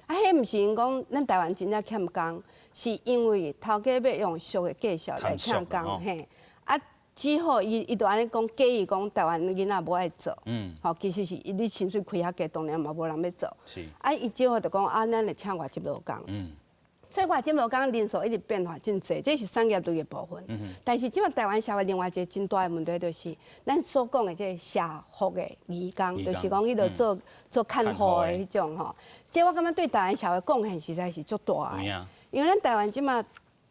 啊，彼毋是𪜶講咱台灣真正欠工，是因為頭家欲用俗的價數來請工，嘿。啊，只好伊伊就按呢講，假意講台灣囡仔無愛做，吼，其實是你薪水開較低，當然嘛無人欲做。啊，伊只好就講啊，咱來請外籍勞工。所以外籍勞工人數一直變化真濟，這是產業類的部分。但是這馬台灣社會另外一個真大的問題就是，咱所講的這个社福的移工，就是講彼落做做看護的彼種吼。這我感覺對台灣社會貢獻實在是足大的。因為咱台灣這馬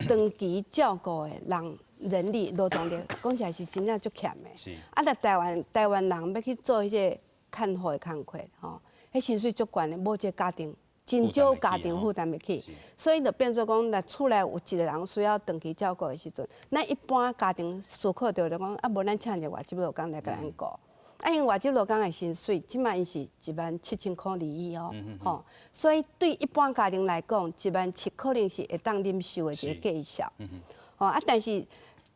長期照顧的人。人力勞動力講起來是真正足欠的。啊，若台灣台灣人欲去做彼个看護的工課，吼，彼薪水足懸的，無一个家庭，真少家庭負擔會起。所以就變做講，若厝內有一个人需要長期照顧的時陣，咱一般家庭思考著就講，啊，無咱請一个外籍勞工來共咱顧。啊，因為外籍勞工的薪水，這馬𪜶是1.7萬塊而已哦，吼，所以對一般家庭來講，1.7萬可能是會當忍受的一个價數。吼啊，但是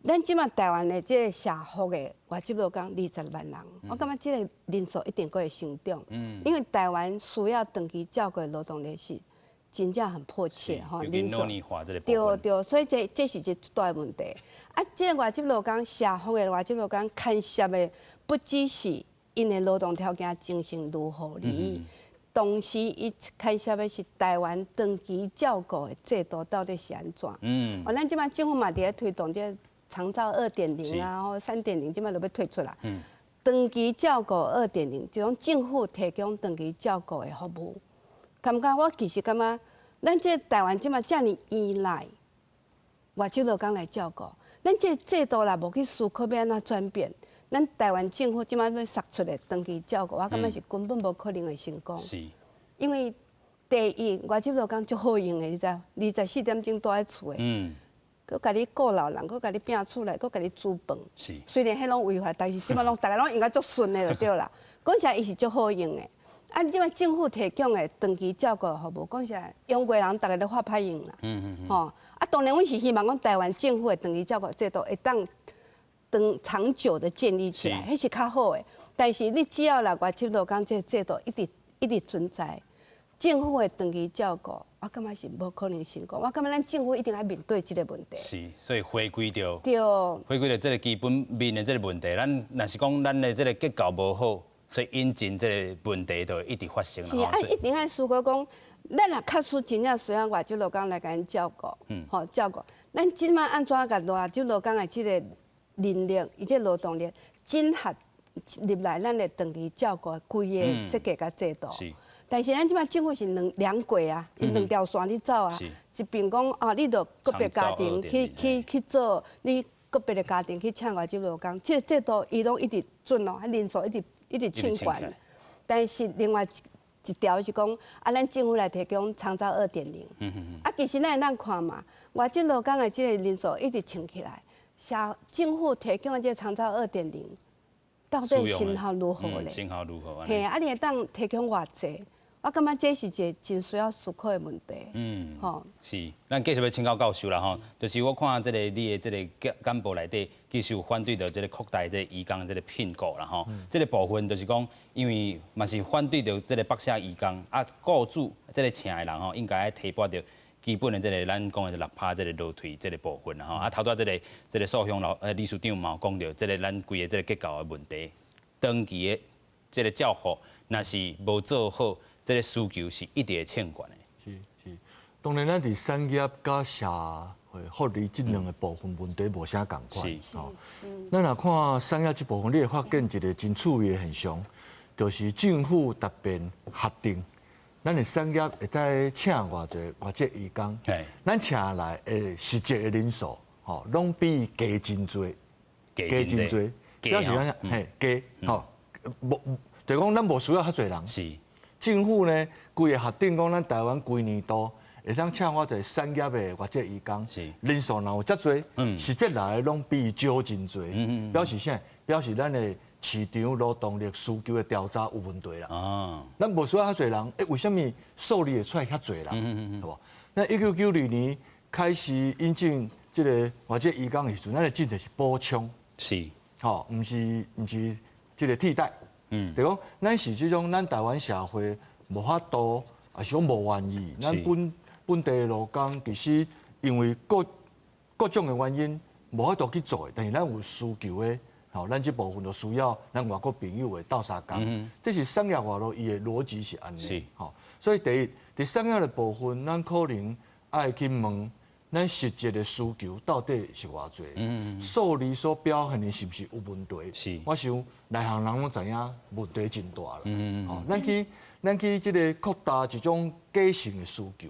咱這馬台灣的這个社福的外籍勞工20萬人，我感覺這个人數一定閣會成長，因為台灣需要長期照顧的勞動力是真正很迫切吼，人數對對，所以這這是一個大問題。啊，這个外籍勞工社福的外籍勞工牽涉的不只是𪜶的勞動條件情形如何而已，同時伊牽涉的是台灣長期照顧的制度到底是按怎？哦，咱這馬政府嘛佇咧推動這个長照2.0啊，或3.0，這馬都欲推出來。長期照顧2.0，就講政府提供長期照顧的服務。感覺我其實感覺，咱這台灣這馬遮爾依賴外籍勞工來照顧，咱這制度若無去思考欲按怎轉變，咱台灣政府這馬欲殺出的長期照顧，我感覺是根本無可能會成功。因為第第一，外籍勞工足好用的，你知？24點鐘蹛佇厝的，閣共你顧老人，閣共你摒厝內，閣共你煮飯。雖然彼攏違法，但是這擺攏逐家攏用甲足順的就對啦。講實，伊是足好用的。啊，你這擺政府提供的長期照顧服務，講實，用過人逐家都發歹用啦。吼，啊，當然，阮是希望講台灣政府的長期照顧制度會當長長久的建立起來，彼是較好的。但是你只要來外籍勞工這個制度一直一直存在，政府的長期照顧，我感覺是無可能成功。我感覺咱政府一定愛面對這個問題。是，所以回歸著，回歸著這個基本面的這個問題。咱若是講咱的這個結構無好，所以引進這個問題就會一直發生。是啊，一定愛思考講，咱若確實真正需要外籍勞工來共𪜶照顧，吼照顧。咱這擺按怎共外籍勞工的這個人力，伊這勞動力整合入來咱的長期照顧規个設計佮制度。但是咱這擺政府是兩兩軌啊，伊兩條線咧走啊。一邊講啊，你著個別家庭去去去做，你個別的家庭去請外籍勞工，這個制度伊攏一直準哦，人數一直一直衝懸。但是另外一條是講，啊，咱政府來提供長照2.0。啊，其實咱會當看嘛，外籍勞工的這個人數一直衝起來，社政府提供的這個長照二點零，到底成效如何咧？成效如何？嘿，啊，你會當提供偌濟？我感覺這是一個真需要思考的問題。吼。是，咱繼續欲請教教授啦吼，就是我看這個你的這個簡報內底，其實有反對著這個擴大這個移工這個聘僱啦吼。這個部分就是講，因為嘛是反對著這個剝削移工，啊，僱主這個請的人吼，應該愛提撥著基本的這個咱講的6趴這個勞退這個部分啦吼。啊，頭拄這個這個素香老理事長嘛有講著，這個咱規個這個結構的問題，長期的這個照護，若是無做好，這個需求是一直會衝懸的。是是，當然咱佇產業佮社會福利這兩個部分問題無啥仝款。吼，咱若看產業這部分，你會發現一個真趣味的現象，就是政府特別核定，咱的產業會使請偌濟外籍移工，咱請來的實際的人數，吼，攏比伊低真濟，低真濟，表示按怎，嘿，低，吼，無，就講咱無需要遐濟人。政府呢，規个核定講，咱台灣規年度會當請偌濟產業的外籍移工，人數若有遮濟，實際來的攏比伊少真濟，表示啥？表示咱的市場勞動力需求的調查有問題啦。咱無需要遐濟人，欸，為啥物數字會出來遐濟人？是無？那1992年開始引進這個外籍移工的時陣，咱的政策是補充，吼，毋是毋是這個替代。就講咱是這種，咱台灣社會無法度，抑是講無願意，咱本本地的勞工其實因為各各種的原因無法度去做，但是咱有需求的，吼，咱這部分就需要咱外國朋友的鬥相共。這是產業外勞伊的邏輯是按呢，吼。所以第一，佇產業的部分，咱可能愛去問咱實際的需求到底是偌濟，數字所表現的是毋是有問題？我想內行人攏知影問題真大啦。吼，咱去這個擴大一種假性的需求，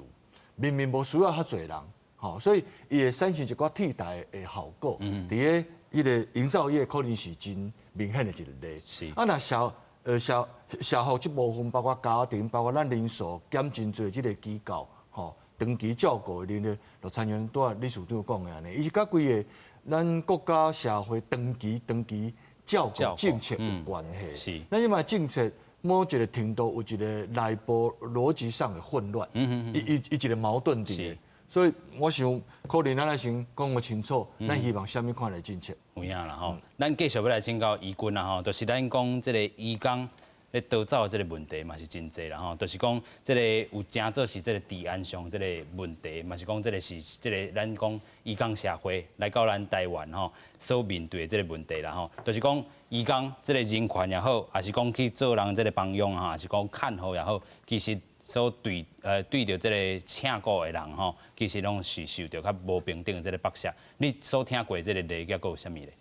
明明無需要遐濟人，吼，所以伊會產生一寡替代的效果。佇咧彼個營造業可能是真明顯的一個例。啊，若社社社福這部分，包括家庭，包括咱人數減真濟這個機構，吼，長期照顧的人咧，就親像拄仔理事長講的按呢，伊是佮規个咱國家社會長期長期照顧政策有關係。咱這擺政策某一個程度有一個內部邏輯上的混亂，伊伊伊一個矛盾佇咧，所以我想可能咱愛先講個清楚，咱希望啥物款的政策。有影啦吼，咱繼續欲來請教怡君啦吼，就是咱講這個移工咧逃走的這個問題嘛是真濟啦吼，就是講這個有誠做是這個治安上這個問題，嘛是講這個是這個咱講移工社會來到咱台灣吼所面對的這個問題啦吼，就是講移工這個人權也好，抑是講去做人這個幫傭哈，抑是講看護也好，其實所對對著這個請僱的人吼，其實攏是受著較無平等的這個剝削。你所聽過這個例子，閣有啥物咧？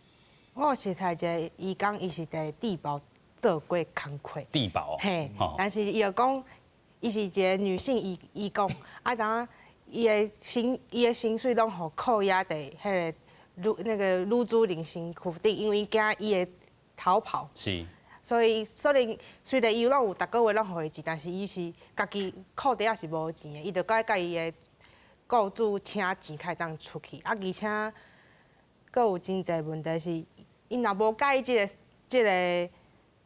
我有識一個移工，伊是佇帝寶做過工課。帝寶。嘿，但是伊就講，伊是一個女性移移工，啊，當伊的薪伊的薪水攏予扣押佇彼個女那個女主人身軀頂，因為驚伊會逃跑。所以雖然伊攏有逐個月攏予伊錢，但是伊是家己褲袋仔是無錢的，伊就愛佮伊的雇主請錢才會當出去。啊，而且閣有真濟問題是，𪜶若無佮意這個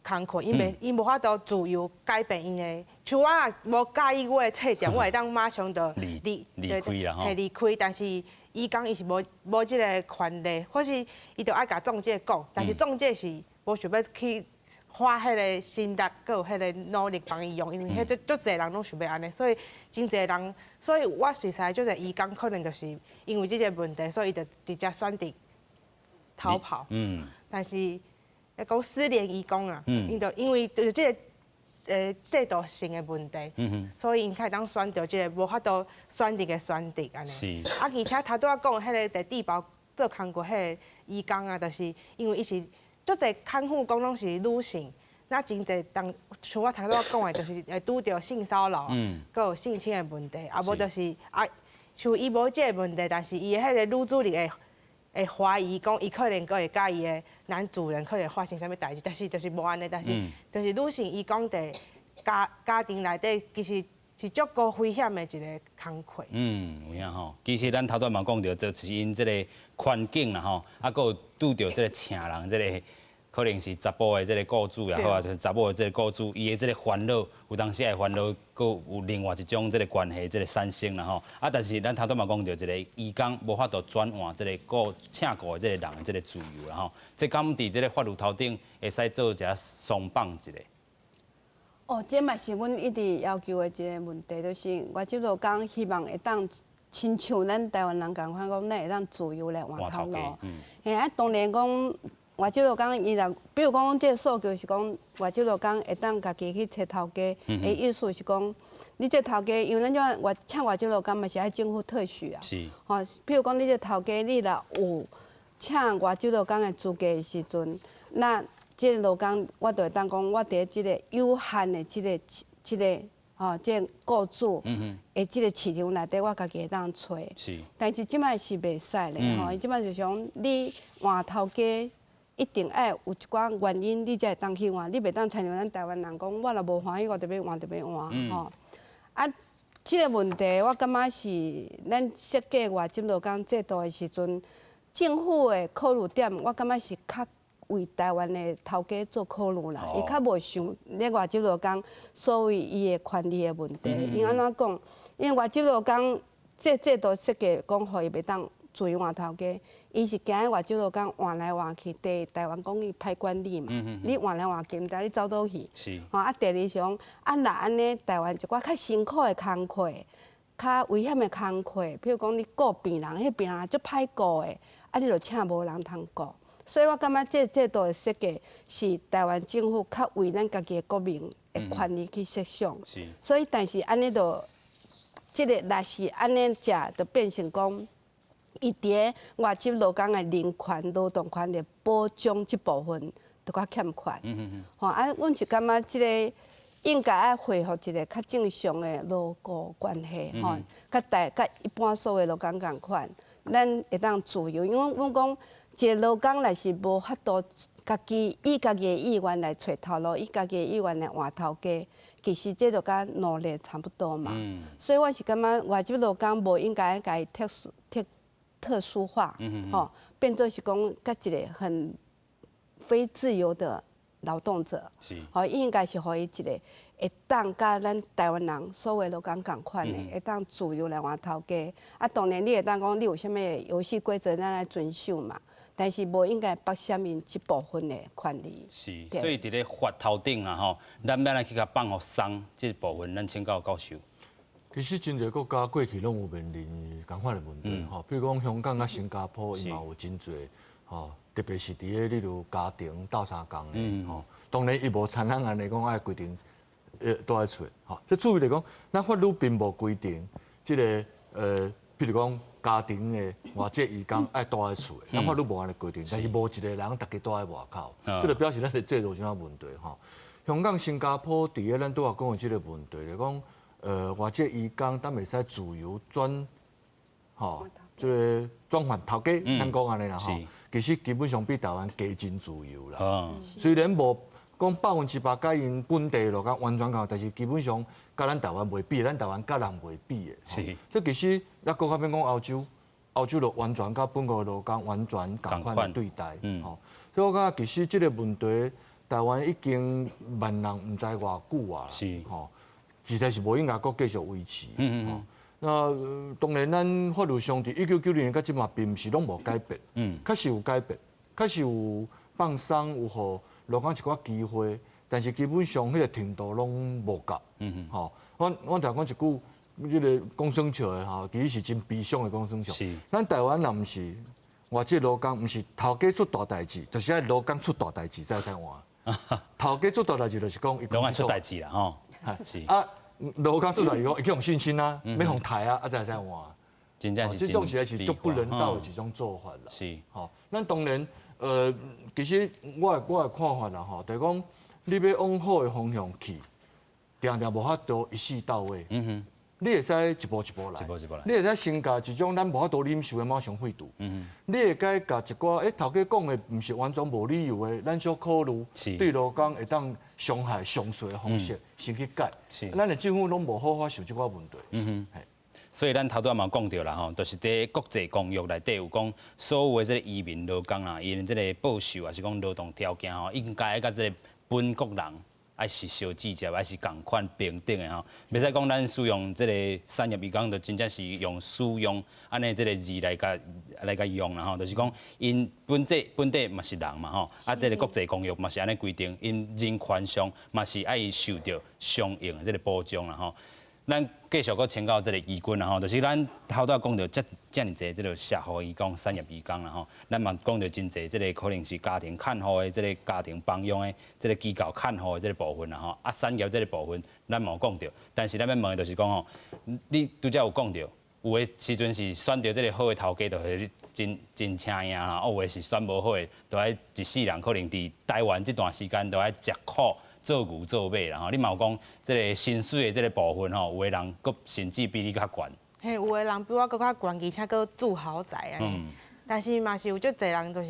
工課，𪜶袂𪜶無法度自由改變𪜶的。像我若無佮意我的冊店，我會當馬上就離開啦吼。嘿，離開。但是伊講伊是無這个權利，或是伊就愛共中介講，但是中介是無想欲去花彼个心力，閣有彼个努力幫伊用，因為彼足濟人攏想欲按呢，所以真濟人，所以我熟似足濟移工可能就是因為這个問題，所以伊就直接選擇逃跑。但是咧講失聯移工啊，𪜶就因為就是這个制度性的問題，所以𪜶才會當選擇這个無法度選擇的選擇按呢。啊，而且頭拄仔講彼个佇地堡做工課彼个移工啊，就是因為伊是足濟看護工攏是女性，那真濟當像我頭拄仔講的，就是會拄著性騷擾，閣有性侵的問題，啊無就是啊，像伊無這个問題，但是伊的彼個女主人會懷疑講，伊可能閣會佮伊的男主人可能發生啥物代誌，但是就是無按呢，但是就是女性移工佇家庭內底其實是足高危險的一个工課。嗯，有影吼。其實咱頭拄嘛講著，就是𪜶這个環境啦吼，啊，閣有拄著這个請人這个可能是查埔的這个雇主也好，啊，就是查某的這个雇主，伊的這个煩惱，有當時的煩惱，閣有另外一種這个關係這个產生啦吼。啊，但是咱頭拄嘛講著，一个移工無法度轉換這个雇請雇的這个人的這个自由啦吼。這敢佇這个法律頭頂會使做一下鬆綁一下？哦，這嘛是阮一直要求的一个問題，就是外籍勞工希望會當親像咱台灣人仝款，講咱會當自由來換頭路。嘿，啊，當然講外籍勞工伊若，比如講這个訴求是講外籍勞工會當家己去揣頭家，的意思是講，你這頭家，因為咱這外請外籍勞工嘛是愛政府特許啊。吼，比如講你這頭家，你若有請外籍勞工的資格的時陣，那這個勞工我就會當講，我佇這个有限的這個吼，這个雇主的這个市場內底，我家己會當揣。但是這擺是袂使咧，吼，伊這擺就是講你換頭家一定愛有一寡原因，你才會當去換，你袂當親像咱台灣人講，我若無歡喜，我就欲換就欲換，吼。啊，這个問題我感覺是咱設計外籍勞工制度的時陣，政府的考慮點，我感覺是較為台灣的頭家做考慮啦，伊較無想咧外籍勞工所謂伊的權利的問題。𪜶按怎講？因為外籍勞工這制度設計講，予伊袂當自由換頭家，伊是驚外籍勞工換來換去，第一台灣講伊歹管理嘛，你換來換去，毋知你走佗去。吼啊，第二是講，啊若按呢，台灣一寡較辛苦的工課，較危險的工課，比如講你顧病人，彼病人足歹顧的，啊你就請無人通顧。所以我感覺這制度的設計是台灣政府較為咱家己的國民的權利去設想。所以，但是按呢就，這个若是按呢食，就變成講，伊佇咧外籍勞工的人權、勞動權的保障這部分，就較欠缺。吼啊，阮是感覺這个應該愛恢復一个較正常的勞雇關係，吼，佮台佮一般所有勞工仝款，咱會當自由，因為阮講，一个勞工若是無法度家己以家己的意願來揣頭路，以家己的意願來換頭家，其實這就佮奴隸差不多嘛。所以我是感覺外籍勞工無應該共伊特殊化，吼，變做是講佮一个很非自由的勞動者。吼，應該是予伊一个會當佮咱台灣人所有勞工仝款的，會當自由來換頭家。啊，當然你會當講你有啥物遊戲規則，咱來遵守嘛。但是無應該剝削𪜶這部分的權利。是，所以佇咧法頭頂啦吼，咱欲來去共放予鬆這部分，咱請教教授。其實真濟國家過去攏有面臨仝款的問題吼，比如講香港佮新加坡，伊嘛有真濟吼，特別是佇咧例如家庭鬥相共的吼，當然伊無田咱按呢講愛規定，都愛揣吼。這注意來講，咱法律並無規定這个譬如講家庭的外籍移工愛蹛佇厝的，咱法律無按呢規定，但是無一个人逐家蹛佇外口，這就表示咱的制度有啥問題吼。香港、新加坡佇咧咱拄仔講的這个問題，就講外籍移工當袂使自由轉，吼，這个轉換頭家，咱講按呢啦吼。其實基本上比台灣加真自由啦。雖然無講100%佮𪜶本地勞工完全仝，但是基本上佮咱台灣袂比，咱台灣佮人袂比的。這其實咱閣較免講歐洲，歐洲就完全佮本國勞工完全仝款的對待。吼，所以我感覺其實這個問題，台灣已經萬人毋知偌久啊。吼，實在是無應該閣繼續維持。那當然，咱法律上佇1990年到這馬並毋是攏無改變。確實有改變，確實有放鬆，有予勞工一寡機會，但是基本上彼個程度攏無夠。吼，我常講一句，這個講耍笑的吼，其實是真悲傷的講耍笑。咱台灣若毋是外籍勞工，毋是頭家出大代誌，就是愛勞工出大代誌才會使換。頭家出大代誌就是講，攏愛出代誌啦吼。是。啊，勞工出大誌講，伊去予性侵啊，欲予刣啊，啊才會使換。真正是這種實在是足不人道的一種做法啦。吼，咱當然，其實我的看法啦吼，就是講你欲往好的方向去，定定無法度一次到位。你會使一步一步來。一步一步來。你會使先共一種咱無法度忍受的馬上廢除。你會使共一寡，頭家講的毋是完全無理由的，咱小考慮對勞工會當傷害上細的方式先去改。咱的政府攏無好好想這寡問題。所以咱頭拄仔嘛講著啦吼，就是佇國際公約內底有講，所有的這個移民勞工啊，𪜶這個報酬抑是講勞動條件吼，應該愛佮這個本國人愛是相接觸，愛是仝款平等的吼。袂使講咱使用這個產業移工，就真正是用使用按呢這個字來共用啦吼，就是講𪜶本地嘛是人嘛吼，啊這個國際公約嘛是按呢規定，𪜶人權上嘛是愛受著相應的這個保障啦吼。咱繼續閣請教這個怡君啦吼，就是咱頭拄仔講著遮爾濟這個社會移工、產業移工啦吼，咱嘛講著真濟這個可能是家庭看護的這個家庭幫傭的這個機構看護的這個部分啦吼，啊產業這個部分咱嘛有講著，但是咱欲問的就是講吼，你拄才有講著，有的時陣是選著這個好的頭家，就是真真請贏啦，有的是選無好的，就愛一世人可能佇台灣這段時間都愛食苦。做牛做馬啦吼，你嘛有講這個薪水的這個部分吼，有的人閣甚至比你較懸。嘿，有的人比我閣較懸，而且閣住豪宅啊。但是嘛是有足濟人就是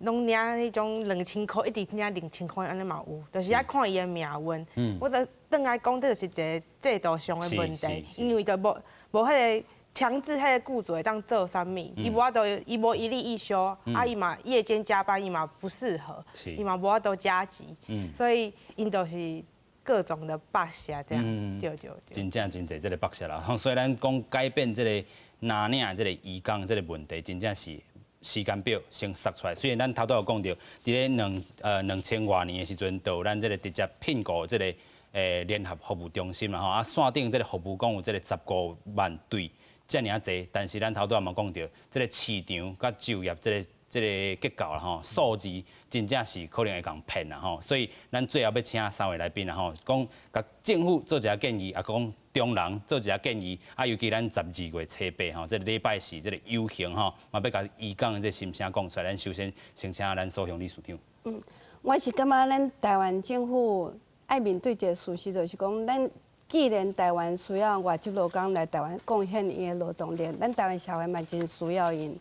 攏領彼種2000箍，一直領2000箍按呢嘛有，就是愛看伊的命運。我就轉來講，這就是一個制度上的問題，因為就無無彼個強制彼個僱主會當做啥物，伊無法度，伊無一例一休，啊伊嘛夜間加班，伊嘛不適合，伊嘛無法度加急，所以𪜶就是各種的剝削這樣，對對對。真正真濟這個剝削啦，所以咱講改變這個藍領這個移工這個問題，真正是時間表先設出來。雖然咱頭拄有講著，佇咧2000外年的時陣，就有咱這個直接聘僱這個聯合服務中心啦吼，啊線頂這個服務講有這個15萬對遮爾濟，但是咱頭拄仔嘛講著，這個市場佮就業這個結構啦吼，數字真正是可能會共騙啦吼，所以咱最後欲請三位來賓啦吼，講共政府做一下建議，抑講中人做一下建議，啊尤其咱12月初8吼，這個禮拜四這個遊行吼，嘛欲共移工的這個心聲講出來。咱首先先請咱蘇雄理事長。我是感覺咱台灣政府愛面對一個事實，就是講咱既然台灣需要外籍勞工來台灣貢獻𪜶的勞動力，咱台灣社會嘛真需要𪜶。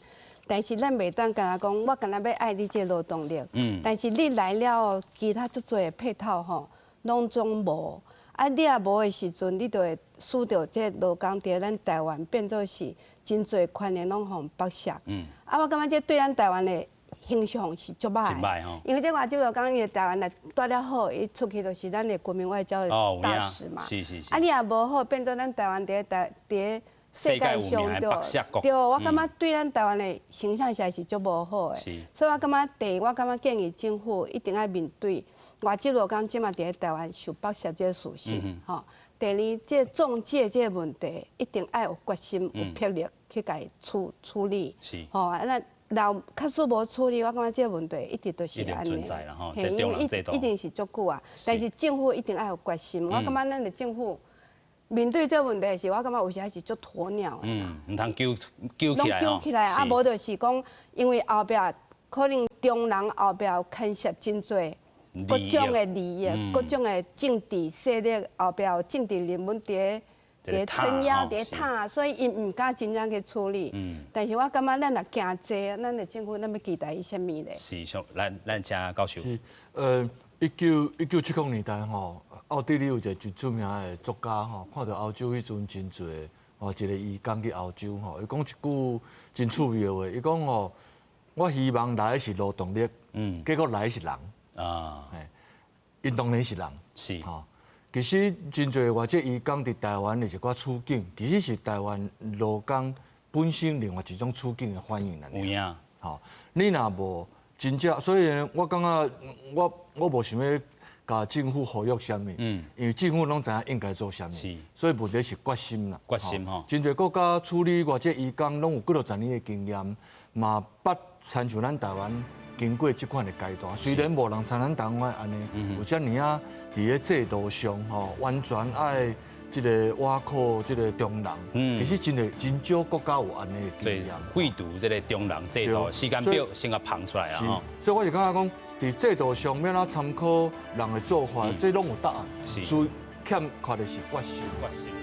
但是咱袂當干焦講，我干焦欲愛你這個勞動力，但是你來了後，其他足濟的配套吼，攏總無。啊，你若無的時陣，你就會使著這個勞工佇咱台灣變做是真濟權利攏予剝削。啊，我感覺這對咱台灣的形象是足歹的，因為這外籍勞工伊台灣來蹛了好，伊出去就是咱的國民外交的大使嘛。啊，你若無好，變做咱台灣佇台佇世界上對，對，我感覺對咱台灣的形象實在是足無好的。所以我感覺第一，我感覺建議政府一定愛面對外籍勞工這馬佇咧台灣受剝削這個事實。吼，第二，這個仲介這個問題一定愛有決心、有魄力去共伊處理。吼，啊，咱若假使無處理，我感覺這個問題一直都是按呢。嘿，因為一定是足久啊。但是政府一定愛有決心。我感覺咱的政府面對這個問題時，我感覺有時還是足鴕鳥的。毋通揪揪起來。攏揪起來，啊，無就是講，因為後壁可能中人後壁有牽涉真濟各種的利益、各種的政治勢力，後壁有政治人物佇咧撐腰、佇咧塔，所以𪜶毋敢真正去處理。但是我感覺咱若驚這，咱的政府咱欲期待伊啥物咧？是，上咱請教授。是， 1970年代吼，奧地利有一个真出名的作家吼，看著歐洲彼陣真濟吼，一个移工去歐洲吼，伊講一句真趣味的話，伊講吼，我希望來的是勞動力，結果來的是人啊，𪜶當然是人，吼。其實真濟外籍移工佇台灣的一寡處境，其實是台灣勞工本身另外一種處境的反映來。有影。吼，你若無真正，所以我感覺我無想欲共政府呼籲啥物，因為政府攏知影應該做啥物，所以問題是決心啦。決心吼。真濟國家處理外籍移工攏有幾落十年的經驗，嘛捌親像咱台灣經過這款的階段，雖然無人像咱台灣按呢，有遮爾仔佇咧制度上吼，完全愛這个倚靠這个中人，其實真的真少國家有按呢的經驗。廢除這个中人制度，時間表先共放出來啊！所以我是感覺講，佇制度上欲按怎參考人的做法，這攏有答案。所以欠缺的是決心。決心。